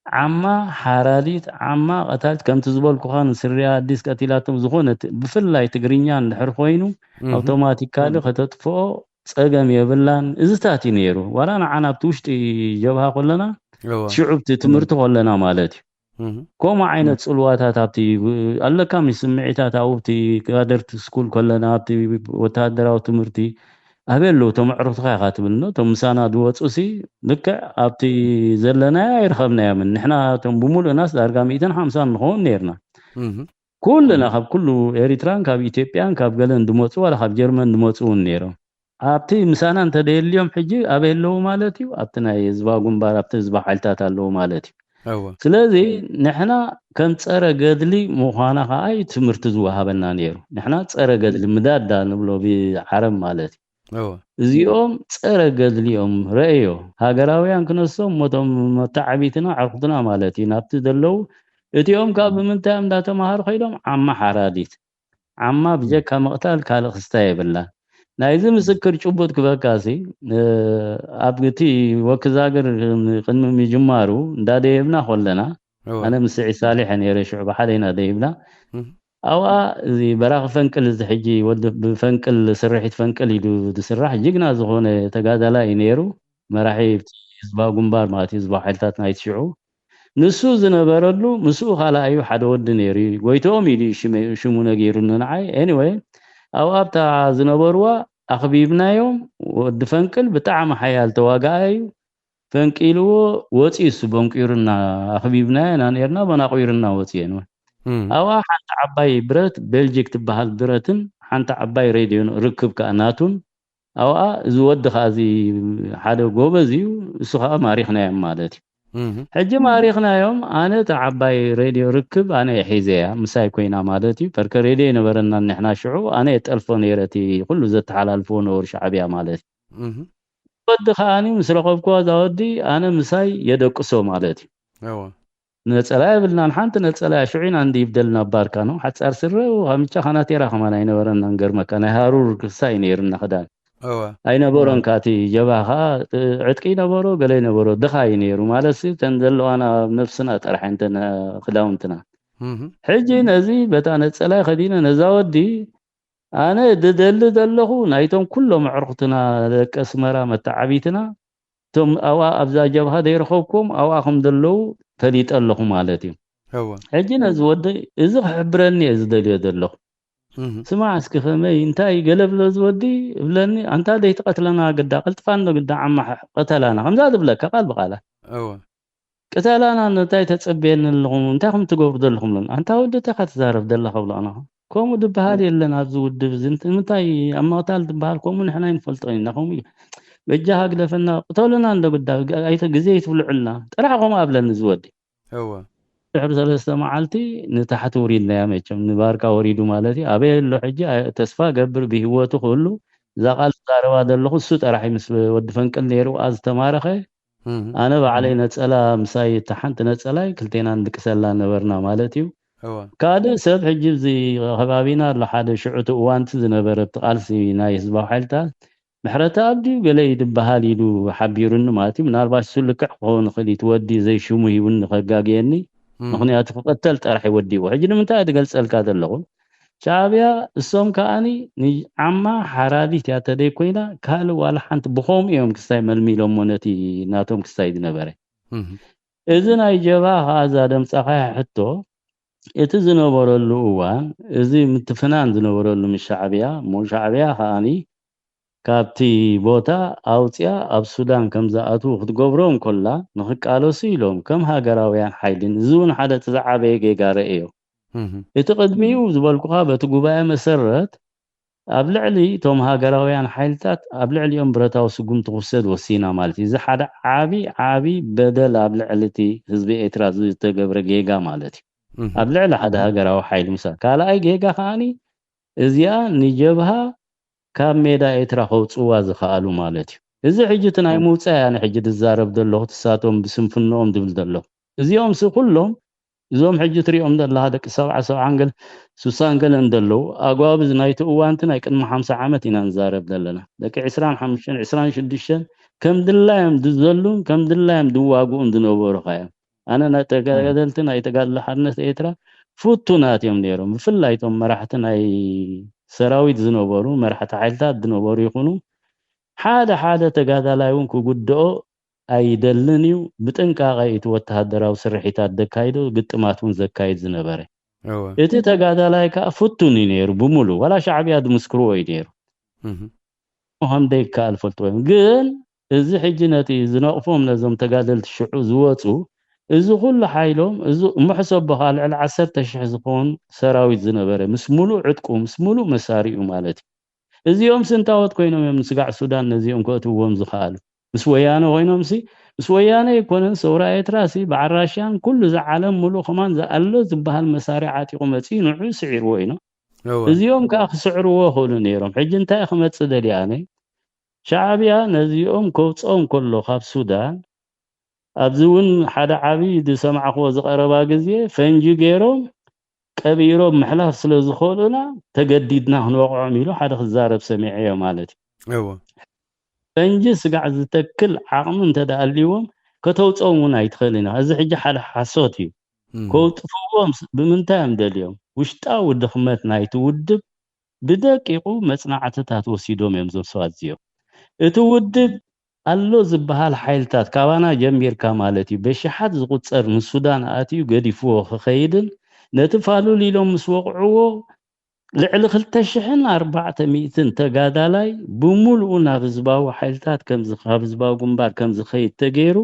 ዓማ ሓራዲት፣ ዓማ ቀታልት ከምቲ ዝበልኩኻ ንስርያ ኣዲስ ቀቲላቶም ዝኾነ ት- ብፍላይ ትግርኛ እንድሕር ኮይኑ እህ ኣውቶማቲካሊ ከተጥፍኦ ጸገም የብላን። እዝታት እዩ ነይሩ ዋላ ንዓና ኣብቲ ውሽጢ ጀብሃ ከለና እዎ ሽዑ ኣብቲ ትምህርቲ ከለና ማለት እዩ። እህ ከምኡ ዓይነት ጽልዋታት ኣብቲ ኣለካ ምስ ስምዒታት ኣብኡ ኣብቲ ካደርቲ ስኩል ከለና ኣብቲ ወተሃደራዊ ትምህርቲ ኣበይ ኣለዉ እቶም ኣዕሩኽትኻ ኢኻ ትብልና። እቶም ምሳና ዝወፁ ሲ ልክዕ ኣብቲ ዘለናዮ ኣይረኸብናዮምን። ንሕና እቶም ብምሉእናስ ዳርጋ ሚእትን ሓምሳን ንኸውን ነርና። ኩልና ካብ ኩሉ ኤሪትራን ካብ ኢትዮጵያን ካብ ገለን ዝመፁ ዋላ ካብ ጀርመን ዝመፁ እውን ነይሮም። ኣብቲ ምሳና እንተደየልዮም ሕጂ ኣበይ ኣለዉ ማለት እዩ? ኣብቲ ናይ ህዝባዊ ግንባር ኣብቲ ህዝባዊ ሓይልታት ኣለዉ ማለት እዩ። ስለዚ ንሕና ከም ፀረ ገድሊ ምዃና ከዓ እዩ ትምህርቲ ዝወሃበና ነይሩ። ንሕና ፀረ ገድሊ ምዳዳ ንብሎ ብዓረብ ማለት እዩ። እዚኦም ፀረ ገድሊ እዮም። ረእዮ ሃገራውያን ክነሶም ሞቶም መተዓቢትና ዕርኩትና ማለት እዩ ናብቲ ዘለዉ። እቲኦም ካብ ብምንታይ እዮም እንዳተማሃሩ ከይዶም? ዓማ ሓራዲት። ዓማ ብጀካ ምቕታል ካልእ ክስታይ የብላን። ናይዚ ምስክር ጭቡጥ ክበካሲ ኣብ እቲ ወክዛግር ቅድሚ ምጅማሩ እንዳደየብና ኮለና ኣነ ምስ ስዒድ ሳሊሕ ነይረ ሽዑ ብሓደ ኢና ደይብና። ኣብኣ እዚ በራኺ ፈንቅል እዚ ሕጂ ወዲ ብፈንቅል ስርሒት ፈንቅል ኢሉ ዝስራሕ ጅግና ዝኾነ ተጋዳላይ እዩ ነይሩ። መራሒ ህዝባዊ ግንባር ማለት እዩ ህዝባዊ ሓይልታት ናይቲ ሽዑ ንሱ ዝነበረሉ ምስኡ ካልኣዩ ሓደ ወዲ ነይሩ እዩ። ጎይትኦም ኢሉ እዩ ሽመ- ሽሙ ነጊሩኒ ንዓይ። Anyway ኣብኡ ኣብታ ዝነበርዋ ኣኽቢብናዮም። ወዲ ፈንቅል ብጣዕሚ ሓያል ተዋጋኣይ እዩ። ፈንቂልዎ ወፂኡ እሱ በንቂሩና ኣኽቢብናዮ ኢና ነርና በናቂሩና ወፂኤን እውን። ኣብኣ ሓንቲ ዓባይ ብረት ቤልጂክ ትበሃል ብረትን ሓንቲ ዓባይ ሬድዮ ርክብ ከዓ ናቱን ኣብኣ እዚ ወዲ ከዓ እዚ ሓደ ጎበዝ እዩ። እሱ ከዓ ማሪኽናዮም ማለት እዩ። ሕጂ ማሪኽናዮም ኣነ እቲ ዓባይ ሬድዮ ርክብ ኣነ እየ ሒዘያ ምሳይ ኮይና ማለት እዩ። ፐርከ ሬድዮ ይነበረና ንሕና ሽዑ ኣነ እየ ጠልፎ ነይረ እቲ ኩሉ ዘተሓላልፍዎ ነበሩ ሻዕብያ ማለት እዩ። ወዲ ከዓኒ ምስ ረኸብክዋ እዛ ወዲ ኣነ ምሳይ የደቅሶ ማለት እዩ። ነፀላ የብልናን ሓንቲ ነፀላ እያ ሽዑ ኢና እንዲ ይብደልና ባርካ ነው ሓፃር ስረ ካምቻ ካናቴራ ከማን ኣይነበረናን ገርመካ ናይ ሃሩር ክሳይ ነይርና ክዳን ኣይነበሮን ካቲ ጀብሃ ከዓ ዕጥቂ ይነበሮ ገለ ይነበሮ ድኻ እዩ ነይሩ ማለት ሲ ተን ዘለዋና ኣብ ነብስና ጥራሕ እንተን ክዳውንትና ሕጂ ነዚ በታ ነፀላይ ከዲነ ነዛ ወዲ ኣነ ድደሊ ዘለኹ ናይቶም ኩሎም ኣዕርኽትና ደቂ ኣስመራ መተዓቢትና እቶም ኣብኣ ኣብዛ ጀብሃ ዘይረኸብኩም ኣብኣ ከም ዘለዉ ፈሊጠ ኣለኹ ማለት እዩ። ሕጂ ነዚ ወዲ እዚ ክሕብረኒ እየ ዝደልዮ ዘለኹ። ስማዕ እስኪ ከመይ እንታይ ገለ ብሎ ዝወዲ እብለኒ ኣንታ ዘይትቐትለና ግዳ ቀልጥፋ እንዶ ግዳ ዓማ ቀተላና ከምዛ ዝብለካ ቃል ብቃላ እወ ቅተላና እንታይ ተጸብየኒ ኣለኹም እንታይ ከም ትገብሩ ዘለኹም ለን ኣንታ ወዲ እንታይ ትዛረብ ዘለኻ ብሎ ኣና ከምኡ ዝበሃል የለን ኣብዚ ውድብ እዚ ምንታይ ኣብ ምቕታል ዝበሃል ከምኡ ንሕና ይንፈልጦ ኢና ከምኡ እዩ በጃ ሃግደፈና ቅተሉና እንዶ ግዳ ኣይተ ግዜ ይትብልዑልና ጥራሕ ከምኡ ኣብለኒ ዝወዲ እወ ድሕሪ ሰለስተ መዓልቲ ንታሕቲ ውሪድናያ መቸም ንባርካ ወሪዱ ማለት እዩ ኣበይ ኣሎ ሕጂ ተስፋ ገብር ብህወቱ ክህሉ እዛ ቃል ዝዛረባ ዘለኹ እሱ ጠራሕ ምስ ወዲ ፈንቅል ነይሩ ኣ ዝተማረኸ ኣነ ባዕለይ ነፀላ ምሳይ እታ ሓንቲ ነፀላይ ክልቴና ንድቅሰላ ነበርና ማለት እዩ ካልእ ሰብ ሕጂ እዚ ከባቢና ኣሎ ሓደ ሽዑ እቲ እዋንቲ ዝነበረ ብቲ ቃልሲ ናይ ህዝባዊ ሓይልታት ምሕረተኣብ ድዩ ገለ እዩ ዝበሃል ኢሉ ሓቢሩኒ ማለት እዩ። ምናልባሽ እሱ ልክዕ ክኸውን ይኽእል እዩ። እቲ ወዲ ዘይሽሙ ሂቡኒ ከጋግየኒ። ምኽንያቱ ክቐተል ጥራሕ እዩ ወዲእዎ። ሕጂ ንምንታይ እየ ዝገልጸልካ ዘለኹ? ሻዕብያ እሶም ከኣኒ ንዓማ ሓራዲት እያ ተደይ ኮይና ካልእ ዋላ ሓንቲ ብኸምኡ እዮም ክስታይ መልሚሎሞ ነቲ ናቶም ክስታይ ዝነበረ። እዚ ናይ ጀብሃ ከኣ እዛ ደምጻኻያ ሕቶ እቲ ዝነበረሉ እዋን እዚ ምትፍናን ዝነበረሉ ምስ ሻዕብያ እሞ ሻዕብያ ከኣኒ ካብቲ ቦታ ኣውፅያ ኣብ ሱዳን ከም ዝኣትዉ ክትገብሮ እንኮላ ንኽቃለሱ ኢሎም ከም ሃገራውያን ሓይልን እዚ እውን ሓደ እቲ ዝዓበየ ጌጋ ረእዮ እቲ ቅድሚኡ ዝበልኩኻ በቲ ጉባኤ መሰረት ኣብ ልዕሊ እቶም ሃገራውያን ሓይልታት ኣብ ልዕሊኦም ብረታዊ ስጉምቲ ክውሰድ ወሲና ማለት እዩ። እዚ ሓደ ዓቢ ዓቢ በደል ኣብ ልዕሊ እቲ ህዝቢ ኤርትራ ዝተገብረ ጌጋ ማለት እዩ። ኣብ ልዕሊ ሓደ ሃገራዊ ሓይሊ ምሳል ካልኣይ ጌጋ ከዓኒ እዚኣ ንጀብሃ ካብ ሜዳ ኤርትራ ከውፅዋ ዝኸኣሉ ማለት እዩ። እዚ ሕጂ እቲ ናይ ምውፃእ እያ ንሕጂ ዝዛረብ ዘለኹ ትሳቶም ብስንፍንኦም ዝብል ዘለኹ እዚኦም ሲ ኩሎም እዞም ሕጂ ትሪኦም ዘለኻ ደቂ ሰብዓ ሰብዓን ገለ ሱሳን ገለን ዘለዉ ኣጓብዝ ናይቲ እዋንቲ ናይ ቅድሚ ሓምሳ ዓመት ኢና ንዛረብ ዘለና ደቂ ዕስራን ሓሙሽተን ዕስራን ሽዱሽተን ከም ድላዮም ዝዘሉን ከም ድላዮም ዝዋግኡን ዝነበሩ ኻዮም ኣነ ናይ ተጋደልቲ ናይ ተጋድሎ ሓርነት ኤርትራ ፍቱናት እዮም ነይሮም ብፍላይ እቶም መራሕቲ ናይ ሰራዊት ዝነበሩ መራሕቲ ሓይልታት ዝነበሩ ይኹኑ ሓደ ሓደ ተጋዳላይ እውን ክጉድኦ ኣይደልን እዩ ብጥንቃቐ እቲ ወተሃደራዊ ስርሒታት ዘካይዶ ግጥማት እውን ዘካይድ ዝነበረ እቲ ተጋዳላይ ከዓ ፍቱን እዩ ነይሩ ብምሉ ዋላ ሻዕብያ ዝምስክርዎ እዩ ነይሩ ምዃኑ ደይከኣል ፈልጥዎ እዮም። ግን እዚ ሕጂ ነቲ ዝነቕፎም ነዞም ተጋደልቲ ሽዑ ዝወፁ፣ እዚ ኩሉ ሓይሎም፣ እዚ እሞ ሕሰቦ ከኣ ልዕሊ ዓሰርተ ሽሕ ዝኸውን ሰራዊት ዝነበረ፣ ምስ ሙሉእ ዕጥቁ፣ ምስ ሙሉእ መሳሪኡ ማለት እዩ። እዚኦም ስንታወት ኮይኖም እዮም ንስጋዕ ሱዳን ነዚኦም ከእትውዎም ዝኸኣሉ። ምስ ወያነ ኮይኖም ሲ፣ ምስ ወያነ ኣይኮነን፣ ሰውራ ኤርትራ ሲ ብዓራሽያን ኩሉ እዚ ዓለም ሙሉእ ከማን ዝኣሎ ዝበሃል መሳርያ ዓጢቑ መጺኡ ንዑ ስዒርዎ እዩ። እዚኦም ከዓ ክስዕርዎ ይኽእሉ ነይሮም። ሕጂ እንታይ ክመጽእ ደልየ ኣነ? ሻዕብያ ነዚኦም ከውጽኦም ከሎ ካብ ሱዳን፣ ኣብዚ እውን ሓደ ዓብዪ ዝሰማዕክዎ ዝቐረባ ግዜ ፈንጂ ገይሮም ቀቢሮም ምሕላፍ ስለ ዝኽእሉና ተገዲድና ክንወቕዖም ኢሉ ሓደ ክዛረብ ሰሚዐዮ ማለት እዩ። እዎ ፈንጂ ስጋዕ ዝተክል ዓቕሚ እንተደኣልዎም ከተውፅኦም እውን ኣይትኽእልን ኢኻ። እዚ ሕጂ ሓደ ሓሶት እዩ። እም። ከውጥፍዎም ስ- ብምንታይ እዮም ደልዮም? ውሽጣዊ ድኽመት ናይቲ ውድብ ብደቂቑ መፅናዕትታት ወሲዶም እዮም እዞም ሰባት እዚኦም። እቲ ውድብ ኣሎ ዝበሃል ሓይልታት ካባና ጀሚርካ ማለት እዩ በሽሓት ዝቁፀር ንሱዳን ኣትዩ ገዲፍዎ ክኸይድን ነቲ ፋሉል ኢሎም ምስ ወቕዕዎ ልዕሊ ክልተ ሽሕን ኣርባዕተ ሚእትን ተጋዳላይ ብሙሉኡ ናብ ህዝባዊ ሓይልታት ከምዚ ካብ ህዝባዊ ግንባር ከምዝኸይድ ተገይሩ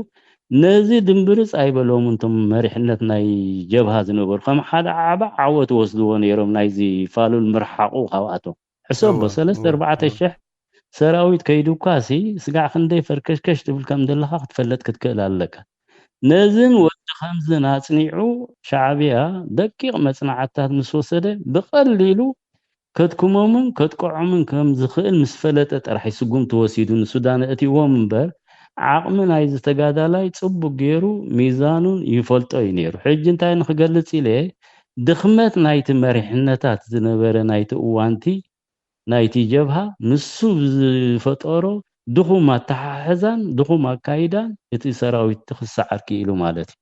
ነዚ ድምብርፅ ኣይበሎም እንቶም መሪሕነት ናይ ጀብሃ ዝነበሩ ከም ሓደ ዓባ ዓወት ወስድዎ ነይሮም ናይዚ ፋሉል ምርሓቑ ካብኣቶም ሕሰቦ እወ፣ ሰለስተ እወ፣ ኣርባዕተ እወ። ሽሕ ሰራዊት ከይዱ እኳ ሲ ስጋዕ ክንደይ ፈርከሽከሽ ትብል ከም ዘለካ ክትፈለጥ ክትክእል ኣለካ። ነዝን ወዲ ከምዝን ኣጽኒዑ ሻዕብያ ደቂቕ መጽናዕትታት ምስ ወሰደ ብቐሊሉ ከድክሞምን ከጥቅዖምን ከም ዝኽእል ምስ ፈለጠ ጥራሕ እዩ ስጉምቲ ወሲዱ ንሱዳን እእትዎም እምበር ዓቕሚ ናይዚ ተጋዳላይ ጽቡቅ ገይሩ ሚዛኑን ይፈልጦ እዩ ነይሩ። ሕጂ እንታይ ንክገልጽ ኢለ ድኽመት ናይቲ መሪሕነታት ዝነበረ ናይቲ እዋንቲ ናይቲ ጀብሃ ንሱ ዝፈጠሮ ድኹም ኣተሓሕዛን ድኹም ኣካይዳን እቲ ሰራዊት ክሰዓር ክኢሉ ማለት እዩ።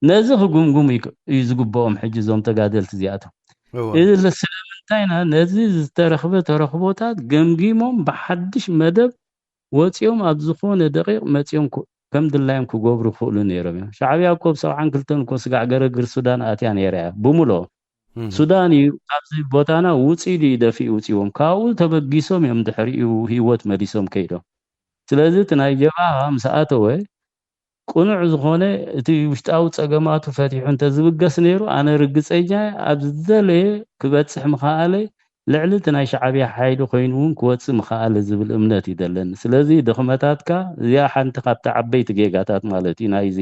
ነዚ ክጉምጉም እዩ እዩ ዝግብኦም ሕጂ እዞም ተጋደልቲ እዚኣቶም። እወ። እዚ ስለምንታይና ነዚ ዝተረኽበ ተረኽቦታት ገምጊሞም ብሓድሽ መደብ ወፂኦም ኣብ ዝኾነ ደቂቕ መፂኦም ክ- ከም ድላዮም ክገብሩ ይኽእሉ ነይሮም እዮም። ሻዕብያ እኮ ብ ሰብዓን ክልተን እኮ ስጋዕ ገረግር ሱዳን ኣትያ ነይራ እያ ብምሎ እም። ሱዳን እዩ ካብዚ ቦታና ውፂ ኢሉ እዩ ደፊኡ ውፂዎም ካብኡ ተበጊሶም እዮም ድሕሪኡ ህይወት መሊሶም ከይዶም። ስለዚ እቲ ናይ ጀብሃ ምስ ኣተወ ቅኑዕ ዝኾነ እቲ ውሽጣዊ ፀገማቱ ፈቲሑ እንተዝብገስ ነይሩ ኣነ ርግፀኛ ኣብ ዝደለየ ክበፅሕ ምኸኣለ ልዕሊ እቲ ናይ ሻዕብያ ሓይሊ ኮይኑ እውን ክወፅእ ምኸኣለ ዝብል እምነት እዩ ዘለኒ። ስለዚ ድኽመታትካ እዚኣ ሓንቲ ካብቲ ዓበይቲ ጌጋታት ማለት እዩ ናይዚ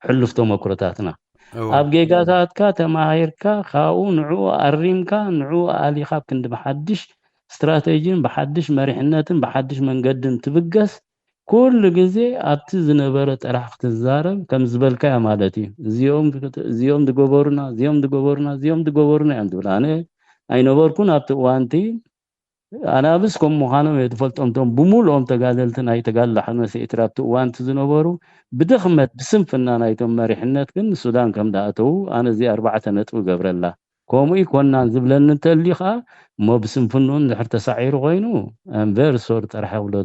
ሕሉፍ ተመክሮታትና። እወ። ኣብ ጌጋታትካ ተማሂርካ ካብኡ ንዕኡ ኣሪምካ ንዕኡ ኣሊኻ ኣብ ክንዲ ብሓድሽ ስትራቴጂን ብሓድሽ መሪሕነትን ብሓድሽ መንገድን ትብገስ ኩሉ ግዜ ኣብቲ ዝነበረ ጥራሕ ክትዛረብ ከም ዝበልካዮ ማለት እዩ። እዚኦም እዚኦም ዝገበሩና እዚኦም ዝገበሩና እዚኦም ዝገበሩና እዮም ዝብል። ኣነ ኣይነበርኩን ኣብቲ እዋንቲ ኣናብስ ከም ምዃኖም እየ ዝፈልጦም። እቶም ብምሉኦም ተጋደልቲ ናይ ተጋድሎ ሓርነት ኤርትራ ኣብቲ እዋንቲ ዝነበሩ ብድኽመት ብስንፍና ናይቶም መሪሕነት ግን ንሱዳን ከም ዝኣተዉ ኣነ እዚ ኣርባዕተ ነጥቢ ገብረላ ከምኡ ይኮናን ዝብለኒ እንተልዩ ከዓ እሞ ብስንፍንኡ እንድሕር ተሳዒሩ ኮይኑ ኣንቨር ሶር ጥራሕ ብሎ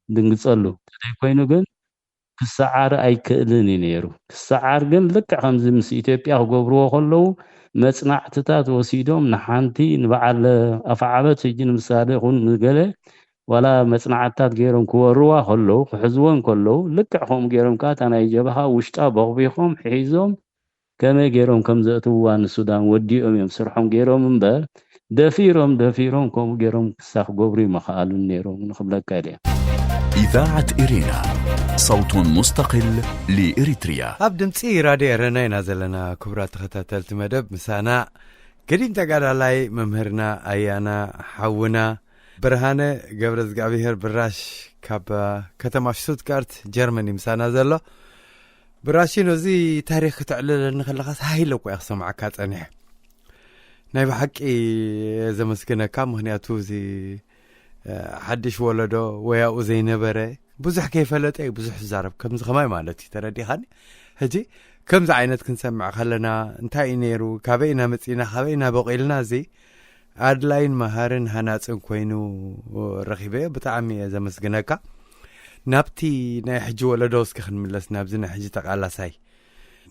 ድንግፀሉ እንተዘይኮይኑ ግን ክሰዓር ኣይክእልን እዩ ነይሩ። ክሰዓር ግን ልክዕ ከምዚ ምስ ኢትዮጵያ ክገብርዎ ከለዉ መፅናዕትታት ወሲዶም ንሓንቲ ንበዓል ኣፍዓበት ሕጂ ንምሳሌ ይኹን ንገለ ዋላ መፅናዕትታት ገይሮም ክወርዋ ከለዉ ክሕዝወን ከለዉ ልክዕ ከምኡ ገይሮም ከዓ እታ ናይ ጀብሃ ውሽጣ በቕቢኾም ሒዞም ከመይ ገይሮም ከም ዘእትውዋ ንሱዳን ወዲኦም እዮም ስርሖም ገይሮም እምበር ደፊሮም ደፊሮም ከምኡ ገይሮም ክሳ ክገብሩ ይመኸኣሉን ነይሮም ንክብለካ ኢለ። إذاعة إرينا، صوت مستقل لإريتريا. ኣብ ድምፂ ራድዮ ኤረና ኢና ዘለና። ክቡራት ተኸታተልቲ መደብ ምሳና ገዲም ተጋዳላይ መምህርና ኣያና ሓውና ብርሃነ ገብረ እግዚኣብሔር ብራሽ ካብ ከተማ ሽቱትጋርት ጀርመን እዩ ምሳና ዘሎ። ብራሽኖ፣ እዚ ታሪኽ ክትዕልለኒ ከለኻስ ሃይለ እኮ እየ ክሰምዓካ ጸኒሐ። ናይ ብሓቂ ዘመስግነካ፣ ምኽንያቱ እዚ ሓድሽ ወለዶ ወያኡ ዘይነበረ ብዙሕ ከይፈለጠ እዩ ብዙሕ ዝዛረብ፣ ከምዚ ከማይ ማለት እዩ። ተረዲኻኒ? ሕጂ ከምዚ ዓይነት ክንሰምዕ ከለና እንታይ እዩ ነይሩ፣ ካበይ ኢና መጺና፣ ካበይ ኢና በቂልና፣ እዚ ኣድላይን መሃርን ሃናፅን ኮይኑ ረኺበዮ። ብጣዕሚ እየ ዘመስግነካ። ናብቲ ናይ ሕጂ ወለዶ እስኪ ክንምለስ፣ ናብዚ ናይ ሕጂ ተቃላሳይ።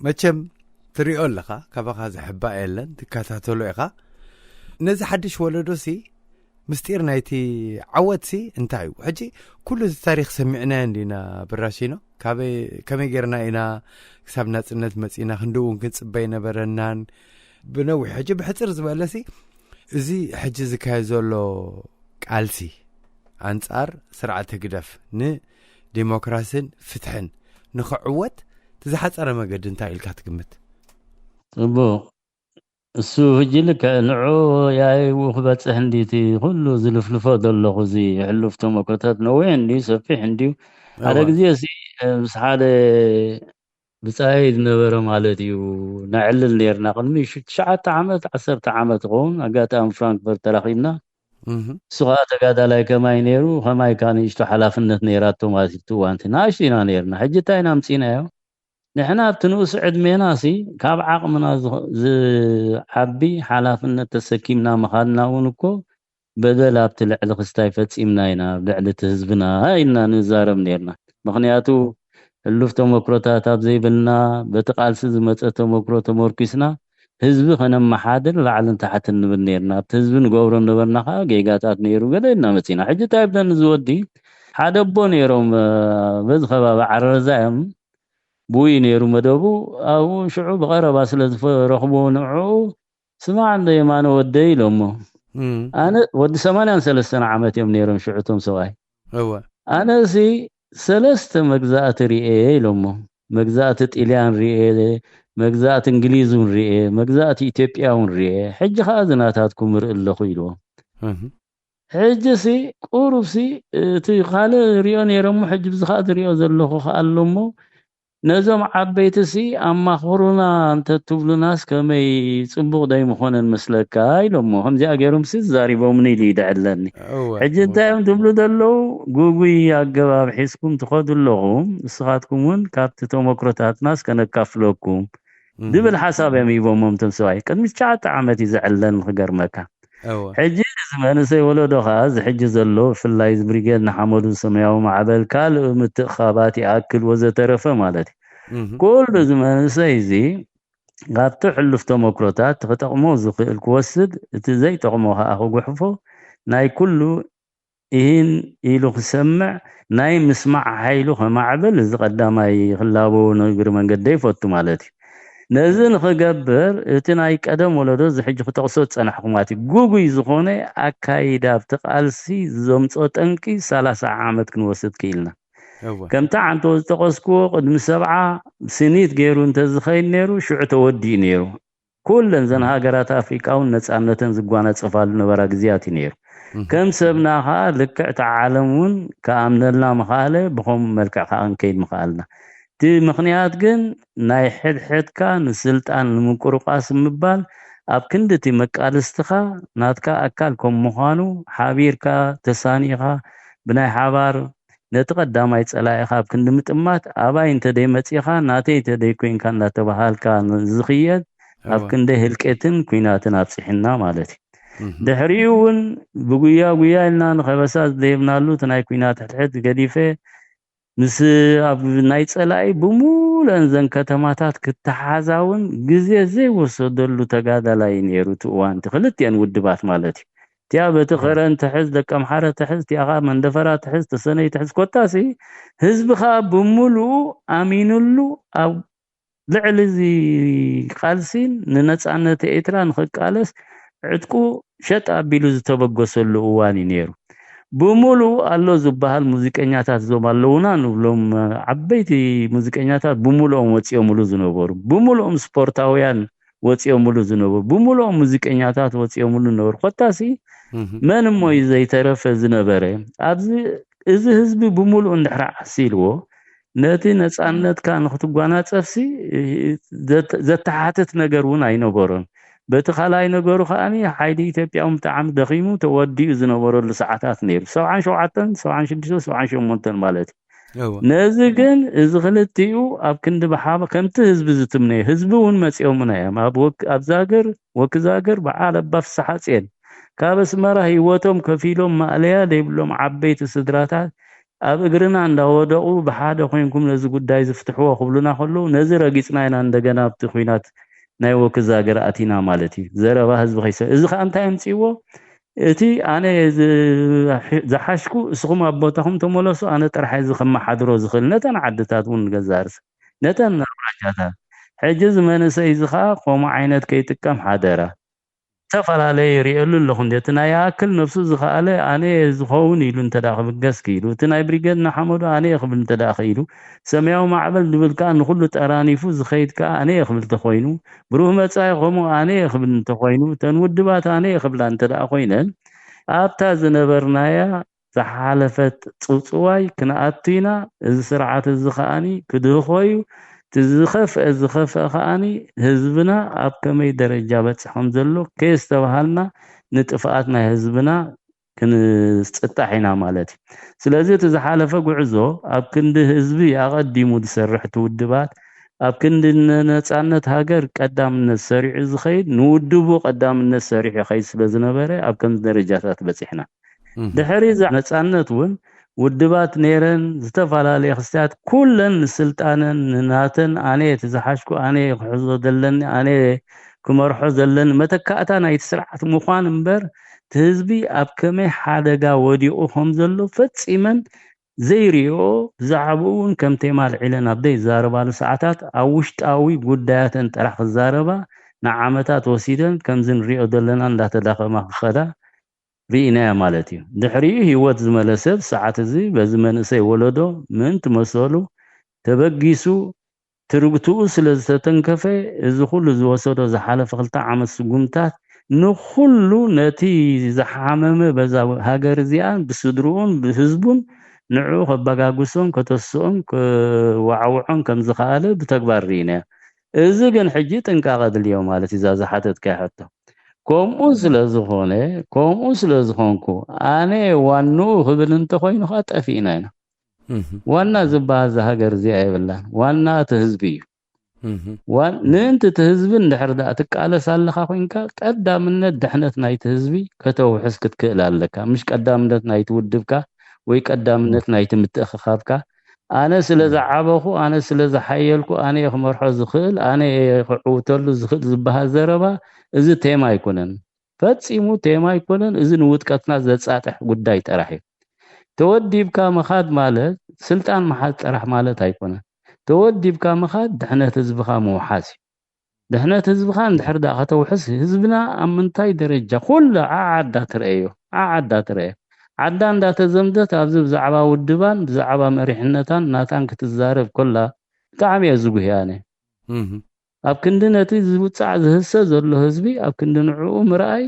መቸም ትሪኦ ኣለኻ፣ ካባኻ ዝሕባእ የለን፣ ትከታተሎ ኢኻ። ነዚ ሓድሽ ወለዶ ሲ ምስጢር ናይቲ ዓወትሲ እንታይ እዩ? ሕጂ ኩሉ እዚ ታሪኽ ሰሚዕናዮ እንዲና ብራሺኖ፣ ካበይ ከመይ ጌርና ኢና ክሳብ ናጽነት መጺና፣ ክንዲ እውን ክንጽበ ኣይነበረናን። ብነዊሕ ሕጂ ብሕጽር ዝበለሲ እዚ ሕጂ ዝካየድ ዘሎ ቃልሲ ኣንጻር ስርዓት ህግደፍ ንዲሞክራስን ፍትሕን ንኽዕወት እቲ ዝሓጸረ መገዲ እንታይ ኢልካ ትግምት? ጽቡቕ። እሱ ሕጂ ልክዕ ንዑ ያይው ክበጽሕ እንዲ እቲ ኩሉ ዝልፍልፎ ዘለኹ እዚ ሕሉፍ ተመክሮታት ነዊሕ እንድዩ ሰፊሕ እንድዩ ሓደ እወ። ግዜ ሲ ምስ ሓደ ብጻይ ዝነበረ ማለት እዩ ነዕልል ነርና ቅድሚ ሽ- ትሽዓተ ዓመት ዓሰርተ ዓመት ይኸውን ኣጋጣሚ ፍራንክፈርት ተራኺብና እህ። እሱ ከዓ ተጋዳላይ ከማይ ነይሩ ከማይ ከዓ ንእሽቶ ሓላፍነት ነይራቶ ማለት እዩ ትዋንቲ ንእሽቶ ኢና ነርና ሕጂ እንታይ ኢና ምፅናዮ ንሕና ኣብቲ ንኡስ ዕድሜና ሲ ካብ ዓቕምና ዝዓቢ ሓላፍነት ተሰኪምና ምኻድና እውን እኮ በደል ኣብቲ ልዕሊ ክስታይ ፈፂምና ኢና ኣብ ልዕሊ እቲ ህዝብና ኢልና ንዛረብ ነርና ምክንያቱ ህሉፍ ተመክሮታት ኣብ ዘይብልና በቲ ቃልሲ ዝመፀ ተመክሮ ተመርኪስና ህዝቢ ከነመሓድር ላዕልን ታሕትን ንብል ነርና ኣብቲ ህዝቢ ንገብሮ ነበርና ከዓ ጌጋታት ነይሩ ገለ ኢልና መፂና ሕጂ እንታይ ብለኒ ዝወዲ ሓደ ኣቦ ነይሮም በዚ ከባቢ ዓረዛ እዮም ብኡ እዩ ነይሩ መደቡ ኣብኡ ሽዑ ብቐረባ ስለ ዝረኽብዎ ንዕኡ ስማዕ እንዶ የማነ ወደይ ኢሎሞ ኣነ ወዲ ሰማንያን ሰለስተን ዓመት እዮም ነይሮም ሽዑ እቶም ሰብኣይ ኣነ እዚ ሰለስተ መግዛእቲ ርኤ ኢሎሞ መግዛእቲ ጢልያን ርኤ መግዛእቲ እንግሊዝ እውን ርኤ መግዛእቲ ኢትዮጵያ እውን ርኤ ሕጂ ከዓ ዝናታትኩም ርኢ ኣለኹ ኢልዎም ሕጂ ሲ ቁሩብ ሲ እቲ ካልእ ሪኦ ነይረ እሞ ሕጂ ብዚ ከዓ ዝሪኦ ዘለኹ ከዓ ኣሎ እሞ ነዞም ዓበይቲ ሲ ኣማኽሩና እንተትብሉናስ ከመይ ፅቡቕ ዶ ኣይምኾነን መስለካ ኢሎሞ ከምዚኣ ገይሮም ሲ ዝዛሪቦምኒ ኢሉ ይድዕለኒ ሕጂ እንታይ እዮም ትብሉ ዘለዉ ጉጉይ ኣገባብ ሒዝኩም ትኸዱ ኣለኹም ንስኻትኩም እውን ካብቲ ተመክሮታትናስ ከነካፍለኩም ዝብል ሓሳብ እዮም ሂቦሞም እቶም ሰብኣይ ቅድሚ ትሽዓተ ዓመት እዩ ዘዕለን ክገርመካ ሕጂ እዚ መንእሰይ ወለዶ ከዓ እዚ ሕጂ ዘሎ ብፍላይ እዚ ብሪጌድ ንሓመዱ ሰማያዊ ማዕበል ካልእ ምትእኻባት ይኣክል ወዘተረፈ ማለት እዩ ኩሉ እዚ መንእሰይ እዚ ካብቲ ሕሉፍ ተመክሮታት ክጠቕሞ ዝኽእል ክወስድ እቲ ዘይጠቕሞ ከዓ ክጉሕፎ ናይ ኩሉ ኢሂን ኢሉ ክሰምዕ ናይ ምስማዕ ሓይሉ ከማዕብል እዚ ቀዳማይ ክላበዎ ንእግሪ መንገዲ ይፈቱ ማለት እዩ። ነዚ ንኽገብር እቲ ናይ ቀደም ወለዶ እዚ ሕጂ ክጠቕሶ ዝጸናሕኩማት እዩ። ግጉይ ዝኾነ ኣካይዳ ኣብቲ ቃልሲ ዘምጽኦ ጠንቂ ሰላሳ ዓመት ክንወስድ ክኢልና። ከምቲ ዓንተቦ ዝጠቐስክዎ ቅድሚ ሰብዓ ስኒት ገይሩ እንተዝኸይድ ነይሩ ሽዑ ተወዲኡ ነይሩ። ኩለን ዘን ሃገራት ኣፍሪቃ እውን ነጻነተን ዝጓናጸፋሉ ነበራ ግዜያት እዩ ነይሩ። ከም ሰብና ከኣ ልክዕ እቲ ዓለም እውን ክኣምነልና ምኽኣለ፣ ብኸምኡ መልክዕ ከኣ ክንከይድ ምኽኣልና። እቲ ምኽንያት ግን ናይ ሕድሕድካ ንስልጣን ንምቁርቋስ ምባል ኣብ ክንዲ እቲ መቃልስትኻ ናትካ ኣካል ከም ምዃኑ ሓቢርካ ተሳኒኻ ብናይ ሓባር ነቲ ቀዳማይ ጸላኢኻ ኣብ ክንዲ ምጥማት ኣባይ እንተ ደይመጺኻ ናተይ እንተ ደይኮይንካ እንዳተባሃልካ ዝኽየድ ኣብ ክንደይ ህልቂትን ኲናትን ኣብጺሑና ማለት እዩ። ድሕሪኡ እውን ብጉያ ጉያ ኢልና ንኸበሳ ዝደየብናሉ እቲ ናይ ኲናት ሕድሕድ ገዲፈ ምስ ኣብ ናይ ጸላኢ ብሙሉአን ዘን ከተማታት ክተሓዛ እውን ግዜ ዘይወሰደሉ ተጋዳላይ እዩ ነይሩ እቲ እዋን እቲ ክልቲአን ውድባት ማለት እዩ። እቲኣ በቲ ከረን ትሕዝ ደቂ ኣምሓረ ትሕዝ እቲኣ ከዓ መንደፈራ ትሕዝ ተሰነይ ትሕዝ ኮታሲ ህዝቢ ከዓ ብምሉኡ ኣሚኑሉ ኣብ ልዕሊ እዚ ቃልሲን ንነፃነት ኤርትራ ንክቃለስ ዕጥቁ ሸጥ ኣቢሉ ዝተበገሰሉ እዋን እዩ ነይሩ። ብምሉኡ ኣሎ ዝበሃል ሙዚቀኛታት እዞም ኣለውና ንብሎም ዓበይቲ ሙዚቀኛታት ብምሉኦም ወፂኦምሉ ዝነበሩ ብምሉኦም ስፖርታውያን ወፂኦምሉ ዝነበሩ ብምሉኦም ሙዚቀኛታት ወፂኦምሉ ዝነበሩ ኮታሲ መን እሞ እዩ ዘይተረፈ ዝነበረ ኣብዚ እዚ ህዝቢ ብምሉኡ እንድሕር ዓሲልዎ ነቲ ነፃነትካ ንክትጓናፀፍሲ ዘተሓትት ነገር እውን ኣይነበሮን። በቲ ካልኣይ ነገሩ ከዓኒ ሓይሊ ኢትዮጵያ እውን ብጣዕሚ ደኺሙ ተወዲኡ ዝነበረሉ ሰዓታት ነይሩ። ሰብዓን ሸውዓተን፣ ሰብዓን ሽዱሽተን፣ ሰብዓን ሸሞንተን ማለት እዩ። ነዚ ግን እዚ ክልቲኡ ኣብ ክንዲ ብሓባ ከምቲ ህዝቢ ዝትምነዩ ህዝቢ እውን መፂኦምና እዮም። ኣብ ዛግር ወኪ ዛግር በዓል ኣባ ፍስሓፅየን ካብ ኣስመራ ህይወቶም ከፊሎም ማእለያ ዘይብሎም ዓበይቲ ስድራታት ኣብ እግርና እንዳወደቑ ብሓደ ኮይንኩም ነዚ ጉዳይ ዝፍትሕዎ ክብሉና ከለዉ ነዚ ረጊፅና ኢና እንደገና ኣብቲ ኲናት ናይ ወኪ ዛግር ኣቲና ማለት እዩ። ዘረባ ህዝቢ ከይሰ እዚ ከዓ እንታይ ኣምፅእዎ እቲ ኣነ ዝሓሽኩ እስኹም ኣብ ቦታኹም ተመለሱ፣ ኣነ ጥራሕ እዚ ከመሓድሮ ዝኽእል ነተን ዓድታት እውን ንገዛርስ ነተን ኣውራጃታት። ሕጂ እዚ መንእሰይ እዚ ኸዓ ከምኡ ዓይነት ከይጥቀም ሓደራ። ዝተፈላለየ ይርእየሉ ኣለኹ። እንደ እቲ ናይ ይኣክል ነብሱ ዝኸኣለ ኣነ ዝኸውን ኢሉ እንተ ደኣ ክብገስ ክኢሉ፣ እቲ ናይ ብሪገድ ንሓመዱ ኣነ እየ ክብል እንተ ደኣ ክኢሉ፣ ሰማያዊ ማዕበል ዝብል ከኣ ንኹሉ ጠራኒፉ ዝኸይድ ከኣ ኣነ እየ ክብል እንተኾይኑ፣ ብሩህ መጻኢ ከምኡ ኣነ እየ ክብል እንተኾይኑ፣ እተን ውድባት ኣነ እየ ክብላ እንተ ደኣ ኮይነን፣ ኣብታ ዝነበርናያ ዝሓለፈት ጽውጽዋይ ክንኣቱ ኢና። እዚ ስርዓት እዚ ከኣኒ ክድህኾ እዩ። እቲ ዝኸፍአ ዝኸፍአ ከኣኒ ህዝብና ኣብ ከመይ ደረጃ በጽሕ ከም ዘሎ ከየስተብሃልና ንጥፍኣት ናይ ህዝብና ክንጽጣሕ ኢና ማለት እዩ። ስለዚ እቲ ዝሓለፈ ጉዕዞ ኣብ ክንዲ ህዝቢ ኣቐዲሙ ዝሰርሕ እቲ ውድባት ኣብ ክንዲ ነጻነት ሃገር ቀዳምነት ሰሪዑ ዝኸይድ ንውድቡ ቀዳምነት ሰሪሑ ይኸይድ ስለ ዝነበረ ኣብ ከምዚ ደረጃታት በጺሕና። ድሕሪ እዛ ነጻነት እውን ውድባት ነይረን፣ ዝተፈላለየ ክስትያት ኩለን ንስልጣነን ንናተን ኣነ እቲ ዝሓሽኩ ኣነ ክሕዞ ዘለኒ ኣነ ክመርሖ ዘለኒ መተካእታ ናይቲ ስርዓት ምዃን እምበር እቲ ህዝቢ ኣብ ከመይ ሓደጋ ወዲቑ ከም ዘሎ ፈጺመን ዘይርእዮ ብዛዕባኡ እውን ከም ቴማ ኣልዒለን ኣብ ዘይዛረባሉ ሰዓታት ኣብ ውሽጣዊ ጉዳያተን ጥራሕ ክዛረባ ንዓመታት ወሲደን ከምዚ ንሪኦ ዘለና እንዳተዳኸማ ክኸዳ ርኢናዮ ማለት እዩ። ድሕሪኡ ህይወት ዝመለሰ ብሰዓት እዚ በዚ መንእሰይ ወለዶ ምእንቲ መሰሉ ተበጊሱ ትርግትኡ ስለ ዝተተንከፈ እዚ ኩሉ ዝወሰዶ ዝሓለፈ ክልተ ዓመት ስጉምታት ንኩሉ ነቲ ዝሓመመ በዛ ሃገር እዚኣ ብስድርኡን ብህዝቡን ንዕኡ ከባጋግሶን ከተስኦን ክዋዕውዖን ከም ዝኸኣለ ብተግባር ርኢናዮ። እዚ ግን ሕጂ ጥንቃቐ ድልዮ ማለት እዩ እዛ ዝሓተትካያ ሕቶ። ከምኡ ስለ ዝኾነ ከምኡ ስለ ዝኾንኩ ኣነ ዋንኡ ክብል እንተኾይኑ ከዓ ጠፊእና ኢና። ዋና ዝበሃል እዛ ሃገር እዚኣ የብላን። ዋና እቲ ህዝቢ እዩ። ምእንቲ እቲ ህዝቢ እንድሕር ደኣ ትቃለስ ኣለኻ ኮይንካ ቀዳምነት ድሕነት ናይቲ ህዝቢ ከተውሕስ ክትክእል ኣለካ፣ ምሽ ቀዳምነት ናይቲ ውድብካ ወይ ቀዳምነት ናይቲ ምትእኽኻብካ። ኣነ ስለ ዝዓበኹ፣ ኣነ ስለ ዝሓየልኩ፣ ኣነ እየ ክመርሖ ዝኽእል፣ ኣነ እየ ክዕውተሉ ዝኽእል ዝበሃል ዘረባ እዚ ቴማ ኣይኮነን። ፈጺሙ ቴማ ኣይኮነን። እዚ ንውድቀትና ዘጻጥሕ ጉዳይ ጥራሕ እዩ። ተወዲብካ ምኻድ ማለት ስልጣን ምሓዝ ጥራሕ ማለት ኣይኮነን። ተወዲብካ ምኻድ ድሕነት ህዝብኻ ምውሓስ እዩ። ድሕነት ህዝብኻ እንድሕር ደኣ ከተውሕስ ህዝብና ኣብ ምንታይ ደረጃ ኩሉ ዓዓዳ ትረአዮ ዓዓዳ ትረአዮ ዓዳ እንዳተዘምደት ኣብዚ ብዛዕባ ውድባን ብዛዕባ መሪሕነታን ናታን ክትዛረብ ኮላ ብጣዕሚ እየ ዝጉህያነ። ኣብ ክንዲ ነቲ ዝውጻዕ ዝህሰ ዘሎ ህዝቢ ኣብ ክንዲ ንዕኡ ምርኣይ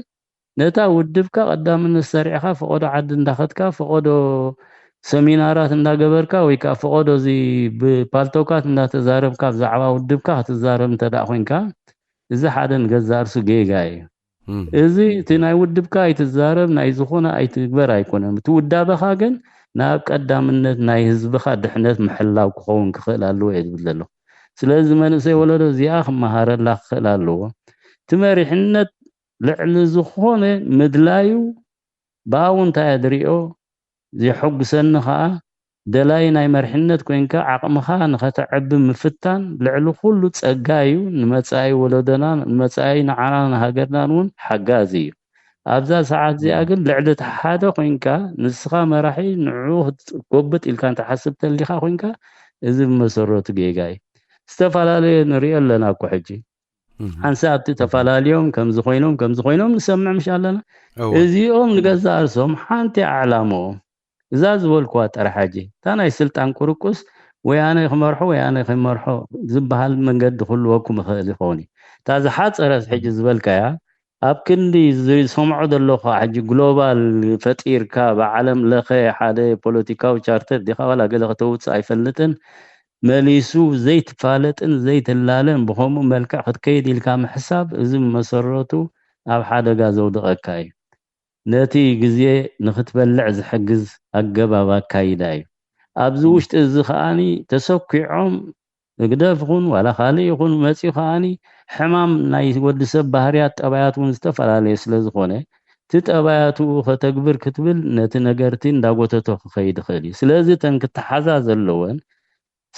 ነታ ውድብካ ቀዳምነት ሰሪዕኻ ፈቐዶ ዓዲ እንዳኸድካ ፈቐዶ ሰሚናራት እንዳገበርካ ወይ ከዓ ፈቐዶ እዚ ብፓልቶካት እንዳተዛረብካ ብዛዕባ ውድብካ ክትዛረብ እንተ ደኣ ኮይንካ እዚ ሓደ ንገዛእ ርሱ ጌጋ እዩ። እዚ እቲ ናይ ውድብካ ኣይትዛረብ ናይ ዝኾነ ኣይትግበር ኣይኮነን። እቲ ውዳበኻ ግን ናብ ቀዳምነት ናይ ህዝብኻ ድሕነት ምሕላው ክኸውን ክኽእል ኣለዎ እየ ዝብል ዘለኹ። ስለዚ መንእሰይ ወለዶ እዚኣ ክመሃረላ ክኽእል ኣለዎ። እቲ መሪሕነት ልዕሊ ዝኾነ ምድላዩ ብኣውንታ እየ ዝሪኦ። ዘሐጉሰኒ ኸኣ ደላይ ናይ መሪሕነት ኮይንካ ዓቕምኻ ንኸተዕቢ ምፍታን ልዕሊ ኩሉ ጸጋ እዩ። ንመጻኢ ወለዶናን ንመጻኢ ንዓና ንሃገርናን እውን ሓጋዚ እዩ። ኣብዛ ሰዓት እዚኣ ግን ልዕሊ እቲ ሓደ ኮይንካ ንስኻ መራሒ ንዕኡ ክትጎብጥ ኢልካ እንተሓስብ ተሊኻ ኮይንካ እዚ ብመሰረቱ ጌጋ እዩ። ዝተፈላለየ ንሪኦ ኣለና እኮ ሕጂ ሓንሳብ እቲ ተፈላለዮም ከምዚ ኮይኖም ከምዚ ኮይኖም ንሰምዕ ምሽ ኣለና። እዚኦም ንገዛእ ርእሶም ሓንቲ ዓዕላምኦም እዛ ዝበልኩዋ ጥራሕ ሕጂ እታ ናይ ስልጣን ቁርቁስ ወይ ኣነ ክመርሖ ወይ ኣነ ክመርሖ ዝበሃል መንገዲ ክህልወኩም ይኽእል ይኸውን እዩ። እታ ዝሓፀረት ሕጂ ዝበልካያ ኣብ ክንዲ ዝሰምዖ ዘለኹ ሕጂ ግሎባል ፈጢርካ ብዓለም ለኸ ሓደ ፖለቲካዊ ቻርተር ዲኻ ዋላ ገለ ከተውፅእ ኣይፈልጥን መሊሱ ዘይትፋለጥን ዘይትላለን ብኸምኡ መልክዕ ክትከይድ ኢልካ ምሕሳብ እዚ መሰረቱ ኣብ ሓደጋ ዘውድቐካ እዩ። ነቲ ግዜ ንኽትበልዕ ዝሕግዝ ኣገባብ ኣካይዳ እዩ። ኣብዚ ውሽጢ እዚ ከኣኒ ተሰኪዖም ህግደፍ ይኹን ዋላ ካልእ ይኹን መፂኡ ከኣኒ ሕማም ናይ ወዲ ሰብ ባህርያት ጠባያት እውን ዝተፈላለየ ስለ ዝኾነ እቲ ጠባያትኡ ከተግብር ክትብል ነቲ ነገርቲ እንዳጎተቶ ክኸይድ ይኽእል እዩ። ስለዚ እተን ክተሓዛ ዘለወን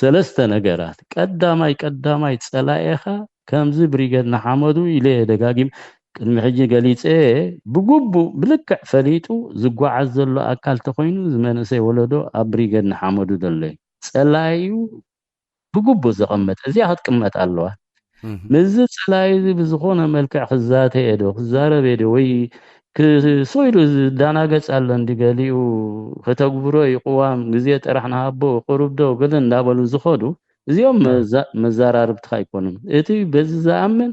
ሰለስተ ነገራት ቀዳማይ ቀዳማይ ጸላኤኻ ከምዚ ብሪገድ ንሓመዱ ኢለ እየ ደጋጊም ቅድሚ ሕጂ ገሊጸ፣ ብግቡእ ብልክዕ ፈሊጡ ዝጓዓዝ ዘሎ ኣካል ተኾይኑ፣ እዚ መንእሰይ ወለዶ ኣብ ብሪገድ ንሓመዱ ዘሎ እዩ። ጸላኢኡ ብግቡእ ዘቐመጠ፣ እዚኣ ክትቅመጥ ኣለዋ። ምስዚ ጸላኢ እዚ ብዝኾነ መልክዕ ክዛተ እየ ዶ፣ ክዛረብ እየ ዶ፣ ወይ ክስቕ ኢሉ ዝደናገጽ ኣሎ እንዲ፣ ገሊኡ ከተግብሮ እዩ፣ ቅዋም ግዜ ጥራሕ ንሃቦ፣ ቅሩብ ዶ፣ ገለ እንዳበሉ ዝኸዱ፣ እዚኦም መዛ-፣ መዛራርብትኻ ኣይኮኑን። እቲ በዚ ዝኣምን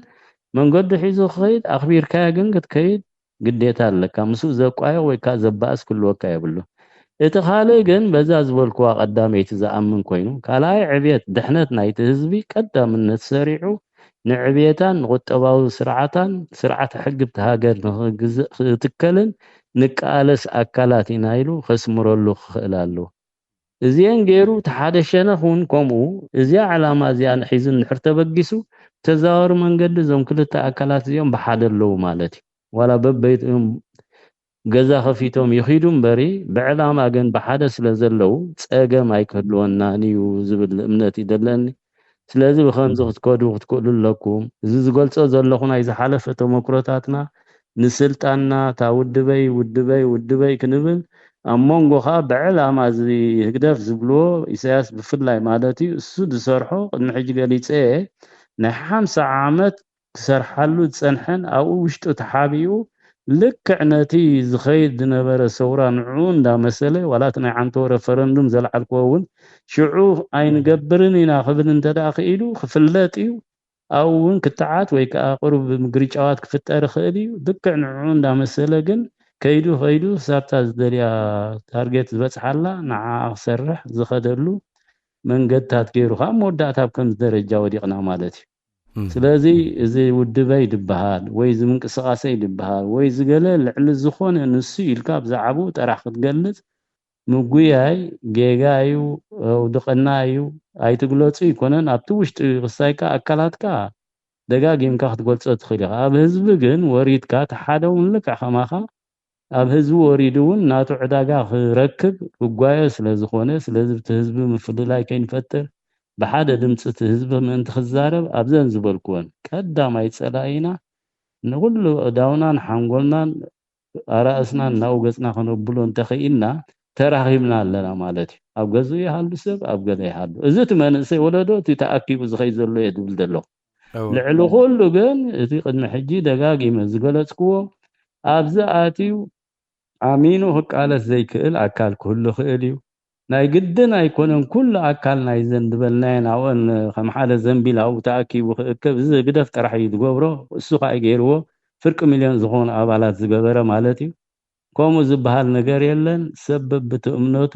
መንገዱ ሒዙ ክኸይድ፣ ኣኽቢርካዮ ግን ክትከይድ ግዴታ ኣለካ። ምስኡ ዘቋየቕ ወይ ከዓ ዘባእስ ክህልወካ የብሉ። እቲ ካልእ ግን በዛ ዝበልክዋ ቀዳመይቲ ዝኣምን ኮይኑ፣ ካልኣይ ዕብየት ድሕነት ናይቲ ህዝቢ ቀዳምነት ሰሪዑ፣ ንዕብየታን ንቁጠባዊ ስርዓታን ስርዓተ ሕጊ እቲ ሃገር ንኽግዘ-፣ ክትከልን ንቃለስ ኣካላት ኢና ኢሉ ከስምረሉ ክኽእል ኣለዎ። እዚአን ገይሩ እቲ ሓደ ሸነኽ እውን ከምኡ፣ እዚኣ ዕላማ እዚኣ ሒዙ እንድሕር ተበጊሱ፣ ብተዘዋዋሪ መንገዲ እዞም ክልተ ኣካላት እዚኦም ብሓደ ኣለዉ ማለት እዩ። ዋላ በበይቶም ገዛ ከፊቶም ይኺዱ እምበሪ፣ ብዕላማ ግን ብሓደ ስለ ዘለዉ፣ ጸገም ኣይክህልወናን እዩ ዝብል እምነት እዩ ዘለኒ። ስለዚ ብኸምዚ ክትከዱ ክትክእሉ ኣለኩም። እዚ ዝገልጾ ዘለኹ ናይ ዝሓለፈ ተመክሮታትና፣ ንስልጣንና፣ እታ ውድበይ፣ ውድበይ፣ ውድበይ ክንብል፣ ኣብ መንጎ ኸኣ ብዕላማ እዚ ህግደፍ ዝብልዎ፣ ኢሳያስ ብፍላይ ማለት እዩ፣ እሱ ዝሰርሖ፣ ቅድሚ ሕጂ ገሊጸ እየ፣ ናይ ሓምሳ ዓመት ክሰርሓሉ ዝጸንሐን ኣብኡ ውሽጡ ተሓቢኡ ልክዕ ነቲ ዝኸይድ ዝነበረ ሰውራ ንዕኡ እንዳመሰለ፣ ዋላ እቲ ናይ ዓንተቦ ረፈረንዱም ዘልዓልክዎ እውን ሽዑ ኣይንገብርን ኢና ክብል እንተ ደኣ ክኢሉ ክፍለጥ እዩ። ኣብኡ እውን ክትዓት ወይ ከዓ ቁሩብ ምግርጫዋት ክፍጠር ይኽእል እዩ። ልክዕ ንዕኡ እንዳመሰለ ግን ከይዱ ከይዱ ሳብታ ዝደልያ ታርጌት ዝበጽሓላ ንዓኣ ክሰርሕ ዝኸደሉ መንገድታት ገይሩ ከዓ መወዳእታ ኣብ ከምዚ ደረጃ ወዲቕና ማለት እዩ። ስለዚ እዚ ውድበይ ድበሃል ወይ እዚ ምንቅስቃሰይ ድበሃል ወይ ዝገለ ልዕሊ ዝኾነ ንሱ ኢልካ ብዛዕባኡ ጥራሕ ክትገልጽ ምጉያይ ጌጋ እዩ፣ ውድቕና እዩ፣ ኣይትግለጹ ይኮነን። ኣብቲ ውሽጢ ክሳይካ ኣካላትካ ደጋጊምካ ክትገልጾ ትኽእል ኢኻ። ኣብ ህዝቢ ግን ወሪድካ እቲ ሓደ እውን ልክዕ ከማኻ ኣብ ህዝቢ ወሪዱ እውን ናቱ ዕዳጋ ክረክብ ክጓየ ስለ ዝኾነ፣ ስለዚ እቲ ህዝቢ ምፍልላይ ከይንፈጥር ብሓደ ድምፂ እቲ ህዝቢ ምእንቲ ክዛረብ ኣብዘን ዝበልክወን ቀዳማይ ጸላኢና ንኹሉ እዳውናን ሓንጎልናን ኣራእስናን ናብኡ ገጽና ከነብሎ እንተኽኢልና ተራኺብና ኣለና ማለት እዩ። ኣብ ገዝኡ ይሃሉ ሰብ፣ ኣብ ገለ ይሃሉ። እዚ እቲ መንእሰይ ወለዶ እቲ ተኣኪቡ ዝኸይድ ዘሎ እየ ዝብል ዘለኹ። ልዕሊ ኩሉ ግን እቲ ቅድሚ ሕጂ ደጋጊመ ዝገለጽክዎ ኣብዚ ኣትዩ ኣሚኑ ክቃለስ ዘይክእል ኣካል ክህሉ ይኽእል እዩ። ናይ ግድን ኣይኮነን ኩሉ ኣካል ናይዘን ዝበልናየን ኣብአን ከም ሓደ ዘንቢል ኣብኡ ተኣኪቡ ክእከብ፣ እዚ ህግደፍ ጥራሕ እዩ ዝገብሮ፣ እሱ ከዓ ገይርዎ፣ ፍርቂ ሚልዮን ዝኾኑ ኣባላት ዝገበረ ማለት እዩ። ከምኡ ዝበሃል ነገር የለን። ሰብ በብቲ እምነቱ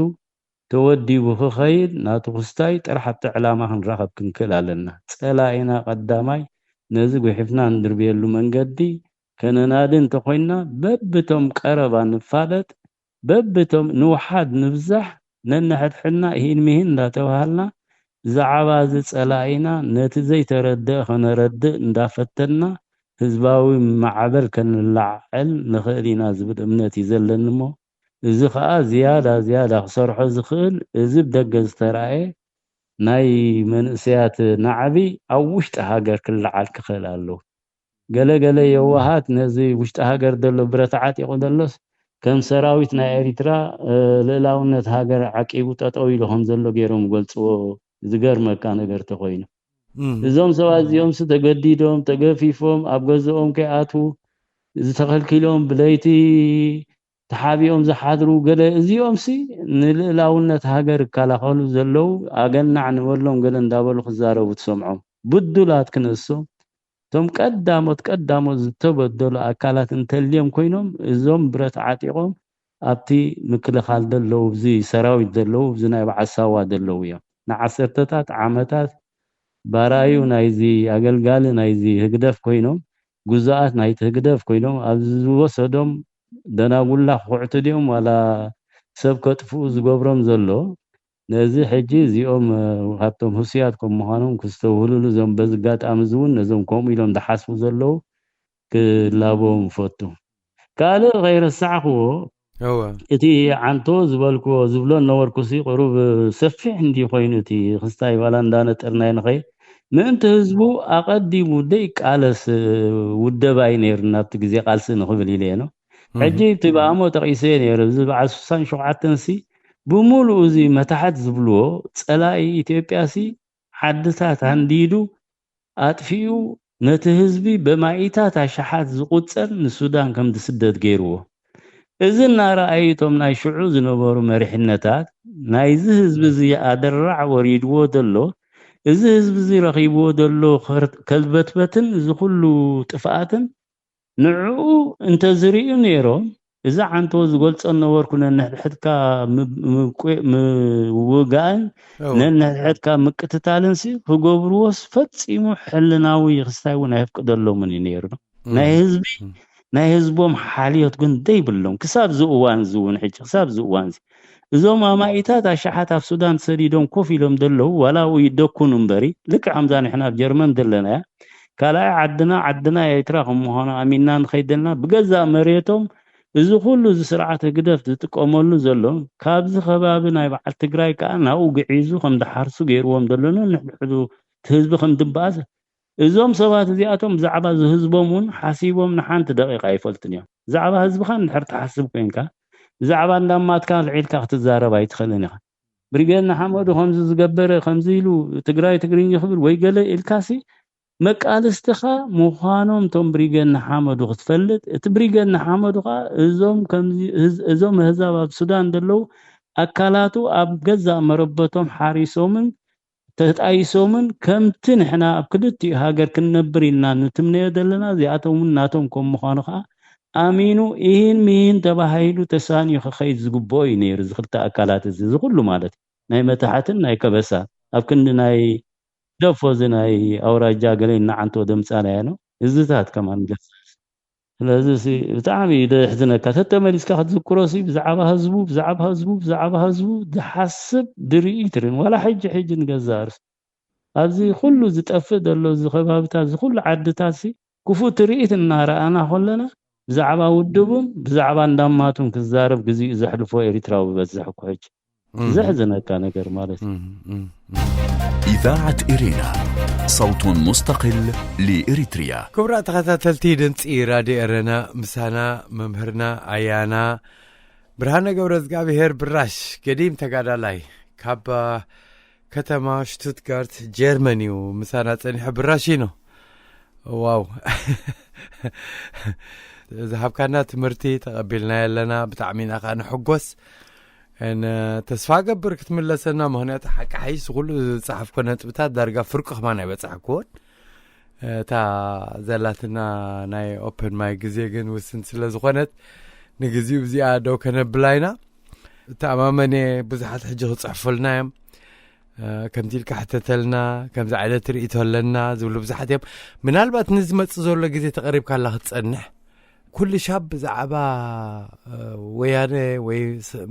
ተወዲቡ ክኸይድ ናቱ ክስታይ ጥራሕ ኣብቲ ዕላማ ክንራኸብ ክንክእል ኣለና። ጸላኢና ቀዳማይ ነዚ ጉሒፍና እንድርብየሉ መንገዲ ከነናዲ እንተኾይንና በብቶም ቀረባ ንፋለጥ፣ በብቶም ንውሓድ ንብዛሕ ነንሕድሕድና ኢሂን ምሂን እንዳተባሃልና ብዛዕባ እዚ ጸላኢና ነቲ ዘይተረድአ ከነረድእ እንዳፈተንና ህዝባዊ ማዕበል ከነላዕል ንኽእል ኢና ዝብል እምነት እዩ ዘለኒ እሞ እዚ ኸኣ ዝያዳ ዝያዳ ክሰርሖ ዝኽእል እዚ ብደገ ዝተራእየ ናይ መንእሰያት ናዕቢ ኣብ ውሽጢ ሃገር ክለዓል ክኽእል ኣለዎ። ገለ ገለ የዋሃት ነዚ ውሽጢ ሃገር ዘሎ ብረት ዓጢቑ ዘሎስ ከም ሰራዊት ናይ ኤሪትራ ልእላውነት ሃገር ዓቂቡ ጠጠው ኢሉ ከም ዘሎ ገይሮም ይገልፅዎ። ዝገርመካ ነገር ተኾይኑ እዞም ሰባት እዚኦምስ ተገዲዶም ተገፊፎም ኣብ ገዝኦም ከይኣትዉ ዝተኸልኪሎም ብለይቲ ተሓቢኦም ዝሓድሩ ገለ እዚኦምሲ ንልእላውነት ሃገር ይከላኸሉ ዘለዉ ኣገናዕ ንበሎም ገለ እንዳበሉ ክዛረቡ ትሰምዖም። ብዱላት ክንሶም እቶም ቀዳሞት ቀዳሞት ዝተበደሉ ኣካላት እንተልዮም ኮይኖም እዞም ብረት ዓጢቖም ኣብቲ ምክልኻል ዘለዉ እዚ ሰራዊት ዘለዉ እዚ ናይ በዓል ሳዋ ዘለዉ እዮም። ንዓሰርተታት ዓመታት ባራዩ ናይዚ ኣገልጋሊ ናይዚ ህግደፍ ኮይኖም ጉዙኣት ናይቲ ህግደፍ ኮይኖም ኣብዚ ዝወሰዶም ደናጉላ ክኹዕቱ ድዮም ዋላ ሰብ ከጥፍኡ ዝገብሮም ዘሎ ነዚ ሕጂ እዚኦም ካብቶም ህሱያት ከም ምዃኖም ክስተውህሉሉ እዞም በዚ ኣጋጣሚ እዚ እውን ነዞም ከምኡ ኢሎም ዝሓስቡ ዘለዉ ክላቦም ይፈቱ። ካልእ ከይረሳዕክዎ እቲ ዓንቶ ዝበልክዎ ዝብሎ ነበርኩሲ ቁሩብ ሰፊሕ እንዲ ኮይኑ እቲ ክስታይ ዋላ እንዳነጠርናዮ ንኸይድ ምእንቲ ህዝቡ ኣቐዲሙ ደይቃለስ ውደባይ ነይሩ ናብቲ ግዜ ቃልሲ ንኽብል ኢለ እየ ነው። ሕጂ እቲ ብኣሞ ጠቒሰ ነይሩ፣ እዚ በዓል ስሳን ሸውዓተን ሲ ብምሉኡ እዚ መታሕት ዝብልዎ ጸላኢ ኢትዮጵያ ሲ ዓድታት ኣንዲዱ ኣጥፊኡ ነቲ ህዝቢ በማኢታት ኣሽሓት ዝቑጸር ንሱዳን ከም ዝስደድ ገይርዎ። እዚ እናረኣዩ እቶም ናይ ሽዑ ዝነበሩ መሪሕነታት ናይዚ ህዝቢ እዚ ኣደራዕ ወሪድዎ ዘሎ፣ እዚ ህዝቢ እዚ ረኺብዎ ዘሎ ከር- ከልበትበትን እዚ ኩሉ ጥፍኣትን ንዕኡ እንተዝርእዩ ነይሮም፣ እዚ ዓንቶ ዝገልጾ ነበርኩ ነንሕድሕድካ ምብ- ምብቁ- ምውጋእን እወ። ነንሕድሕድካ ምቅትታልን ሲ ክገብርዎስ ፈጺሙ ሕልናዊ ክስታይ እውን ኣየፍቅደሎምን እዩ ነይሩ። ናይ ህዝቢ ናይ ህዝቦም ሓልዮት ግን ደይብሎም ክሳብ ዝእዋን ዝውን ሕጂ ክሳብ ዝእዋን እዚ እዞም ኣማኢታት ኣሽሓት ኣብ ሱዳን ተሰዲዶም ኮፍ ኢሎም ዘለዉ ዋላ ኣብኡ ይደኩኑ እምበሪ ልክዕ ከምዛ ንሕና ኣብ ጀርመን ዘለናያ ካልኣይ ዓድና ዓድና ኤርትራ ከም ምዃኑ ኣሚንና ንኸይድ ዘለና ብገዛእ መሬቶም እዚ ኩሉ እዚ ስርዓት ህግደፍ ዝጥቀመሉ ዘሎ ካብዚ ከባቢ ናይ በዓል ትግራይ ከዓ ናብኡ ግዒዙ ከም ዝሓርሱ ገይርዎም ዘሎ ነንሕድሕዱ እቲ ህዝቢ ከም ድበኣስ እዞም ሰባት እዚኣቶም ብዛዕባ እዚ ህዝቦም እውን ሓሲቦም ንሓንቲ ደቂቃ ኣይፈልጡን እዮም። ብዛዕባ ህዝብኻ እንድሕር ትሓስብ ኮይንካ ብዛዕባ እንዳማትካ ልዒልካ ክትዛረብ ኣይትኽእልን ኢኻ። ብሪጌድ ንሓመዱ ከምዚ ዝገበረ ከምዚ ኢሉ ትግራይ ትግርኝ ክብል ወይ ገለ ኢልካሲ መቃልስትኻ ምዃኖም እቶም ብሪጌድ ንሓመዱ ክትፈልጥ እቲ ብሪጌድ ንሓመዱ ከዓ እዞም ከምዚ ህዝ- እዞም ህዛብ ኣብ ሱዳን ዘለዉ ኣካላቱ ኣብ ገዛእ መረበቶም ሓሪሶምን ተጣይሶምን ከምቲ ንሕና ኣብ ክልቲኡ ሃገር ክንነብር ኢልና ንትምነዮ ዘለና እዚኣቶም እውን ናቶም ከም ምዃኑ ከዓ ኣሚኑ ኢሂን ምሂን ተባሂሉ ተሳንዩ ክኸይድ ዝግብኦ እዩ ነይሩ እዚ ክልተ ኣካላት እዚ እዚ ኩሉ ማለት እዩ ናይ መታሕትን ናይ ከበሳ ኣብ ክንዲ ናይ ደፎ እዚ ናይ ኣውራጃ ገለ እናዓንቶ ደምፃናያ ነው እዚታት ከማን ገ ስለዚ ሲ ብጣዕሚ እዩ ደሕዝነካ ተተመሊስካ ክትዝክሮ ሲ ብዛዕባ ህዝቡ ብዛዕባ ህዝቡ ብዛዕባ ህዝቡ ዝሓስብ ድርኢ ትርን ዋላ ሕጂ ሕጂ ንገዛ ርስ ኣብዚ ኩሉ ዝጠፍእ ዘሎ እዚ ከባብታት እዚ ኩሉ ዓድታት ሲ ክፉእ ትርኢት እናረኣና ከለና ብዛዕባ ውድቡን ብዛዕባ እንዳማቱን ክዛረብ ግዜኡ ዘሕልፎ ኤሪትራዊ በዝሕ እኮ ሕጂ ዘሕዝነካ ነገር ማለት እዩ إذاعة إرينا صوت مستقل لإريتريا ክቡራት ተኸታተልቲ ድምፂ ራድዮ ኤረና ምሳና መምህርና ኣያና ብርሃነ ገብረ እግዚኣብሔር ብራሽ ገዲም ተጋዳላይ ካብ ከተማ ሽቱትጋርት ጀርመን እዩ ምሳና ፀኒሑ ብራሽ ኢኖ ዋው ዝሃብካና ትምህርቲ ተቐቢልና ኣለና ብጣዕሚ ኢና ከዓ ንሕጎስ ተስፋ ገብር ክትምለሰና ምክንያቱ ሓቂ ሓይሽ ኩሉ ዝፀሓፍኮ ነጥብታት ዳርጋ ፍርቂ ከማን ኣይበፃሕክዎን እታ ዘላትና ናይ ኦፕን ማይ ግዜ ግን ውስን ስለ ዝኾነት ንግዜኡ ብዚኣ ደው ከነብላ ኢና እተኣማመን እየ ብዙሓት ሕጂ ክፅሕፉልና እዮም ከምዚ ኢልካ ሕተተልና ከምዚ ዓይነት ርእቶ ኣለና ዝብሉ ብዙሓት እዮም ምናልባት ንዝመፅእ ዘሎ ግዜ ተቐሪብካ ኣላ ክትፀንሕ ኩሉ ሻብ ብዛዕባ ወያነ ወይ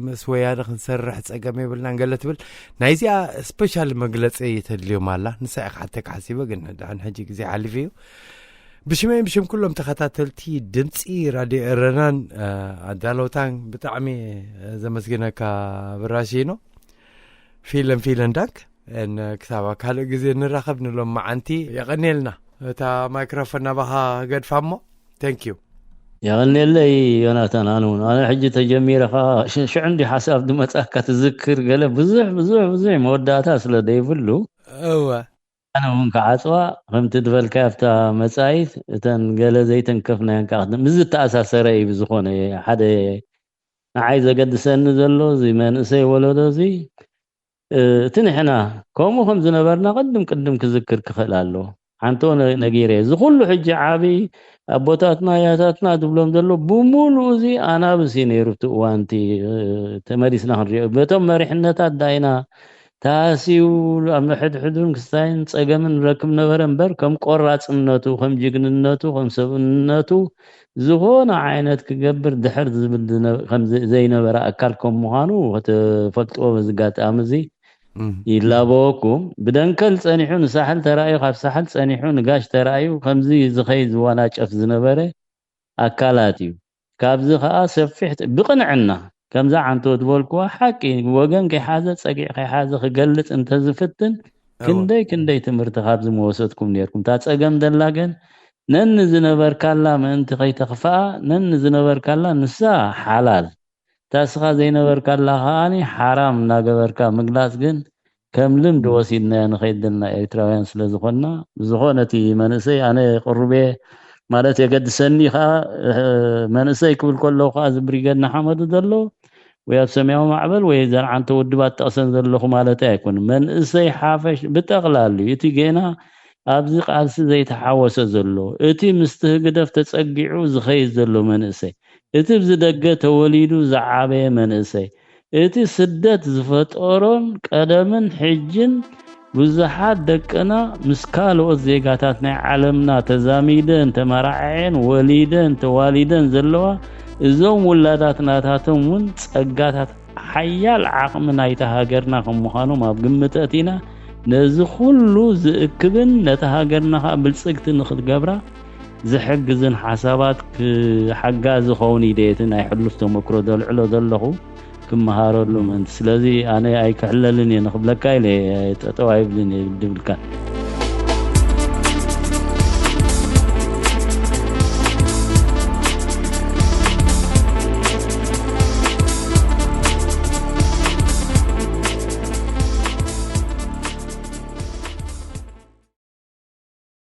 ምስ ወያነ ክንሰርሕ ፀገም የብልናን ገለ ትብል ናይዚኣ ስፔሻል መግለፂ ተድልዮም ኣላ ንሳ ኢኻ ሓተካ ሓሲበ ግን ድሕን ሕጂ ግዜ ሓሊፉ እዩ ብሽመይን ብሽም ኩሎም ተኸታተልቲ ድምፂ ራድዮ ኤረናን ኣዳለውታን ብጣዕሚ ዘመስግነካ ብራሺኖ ፊለን ፊለን ዳንክ ክሳብ ካልእ ግዜ ንራኸብ ንሎም መዓንቲ የቐንየልና እታ ማይክሮፎን ናባኻ ገድፋ እሞ ቴንክ ዩ የቐንየለይ ዮናታን ኣነ እውን ኣነ ሕጂ ተጀሚረ ከዓ ሽዑ እንዲ ሓሳብ ዝመፃካ ትዝክር ገለ ብዙሕ ብዙሕ ብዙሕ መወዳእታ ስለ ዘይብሉ እወ ኣነ እውን ክዓፅዋ ከምቲ ዝበልካ ኣብታ መፃኢት እተን ገለ ዘይተንከፍናየን ከዓ ምስ ዝተኣሳሰረ እዩ ብዝኾነ ሓደ ንዓይ ዘገድሰኒ ዘሎ እዚ መንእሰይ ወለዶ እዚ እቲ ንሕና ከምኡ ከም ዝነበርና ቅድም ቅድም ክዝክር ክኽእል ኣለዎ ሓንቶ ነጊረ እዚ ኩሉ ሕጂ ዓብይ ኣቦታትና ያታትና ዝብሎም ዘሎ ብምሉኡ እዚ ኣናብስ እዩ ነይሩ እቲ እዋንቲ ተመሊስና ክንሪኦ በቶም መሪሕነታት ዳይና ተሃስዩ ኣብ ሕድሕዱን ክስታይን ጸገምን ረክብ ነበረ እምበር ከም ቆራጽነቱ ከም ጅግንነቱ ከም ሰብእነቱ ዝኾነ ዓይነት ክገብር ድሕር ዝብል ዘይነበረ ኣካል ከም ምዃኑ ክትፈልጥዎ በዚ ጋጣሚ እዚ ይላበወኩም። ብደንከል ጸኒሑ ንሳሕል ተራእዩ፣ ካብ ሳሕል ጸኒሑ ንጋሽ ተራእዩ፣ ከምዚ ዝኸይድ ዝወናጨፍ ዝነበረ ኣካላት እዩ። ካብዚ ኸኣ ሰፊሕ ብቕንዕና ከምዛ ዓንቶ ዝበልክዋ ሓቂ ወገን ከይሓዘ ጸጊዕ ከይሓዘ ክገልጽ እንተዝፍትን ክንደይ ክንደይ ትምህርቲ ካብዚ መወሰድኩም ነርኩም። እታ ጸገም ደላ ግን ነኒ ዝነበርካላ ምእንቲ ከይተኽፍኣ፣ ነኒ ዝነበርካላ ንሳ ሓላል፣ እታ ስኻ ዘይነበርካላ ከኣኒ ሓራም እናገበርካ ምግላጽ ግን ከም ልምዲ ወሲድናዮ ንኸይድ ዘለና ኤርትራውያን ስለ ዝኾንና፣ ብዝኾነ እቲ መንእሰይ ኣነ ቅሩብ እየ ማለት የገድሰኒ ከኣ፣ መንእሰይ ክብል ከለኹ ከኣ እዚ ብሪገድ ንሓመዱ ዘሎ ወይ ኣብ ሰማያዊ ማዕበል ወይ ዘርዓንተ ውድባት ጠቕሰን ዘለኹ ማለት ኣይኮን። መንእሰይ ሓፈሽ ብጠቕላሉ እቲ ጌና ኣብዚ ቃልሲ ዘይተሓወሰ ዘሎ፣ እቲ ምስቲ ህግደፍ ተጸጊዑ ዝኸይድ ዘሎ መንእሰይ፣ እቲ ብዚ ደገ ተወሊዱ ዝዓበየ መንእሰይ፣ እቲ ስደት ዝፈጠሮን ቀደምን ሕጅን ብዙሓት ደቅና ምስ ካልኦት ዜጋታት ናይ ዓለምና ተዛሚደን ተመራዕዐን ወሊደን ተዋሊደን ዘለዋ እዞም ውላዳት ናታቶም እውን ጸጋታት ሓያል ዓቕሚ ናይታ ሃገርና ከም ምዃኖም ኣብ ግምት ኣእቲና ነዚ ኩሉ ዝእክብን ነታ ሃገርና ከዓ ብልጽግቲ ንክትገብራ ዝሕግዝን ሓሳባት ክሓጋዚ ኸውን ኢደየቲ ናይ ሕሉፍ ተመክሮ ዘልዕሎ ዘለኹ ክመሃረሉ ምእንቲ። ስለዚ ኣነ ኣይክሕለልን እየ ንክብለካ ኢለ ጠጠው ኣይብልን እየ ድብልካ።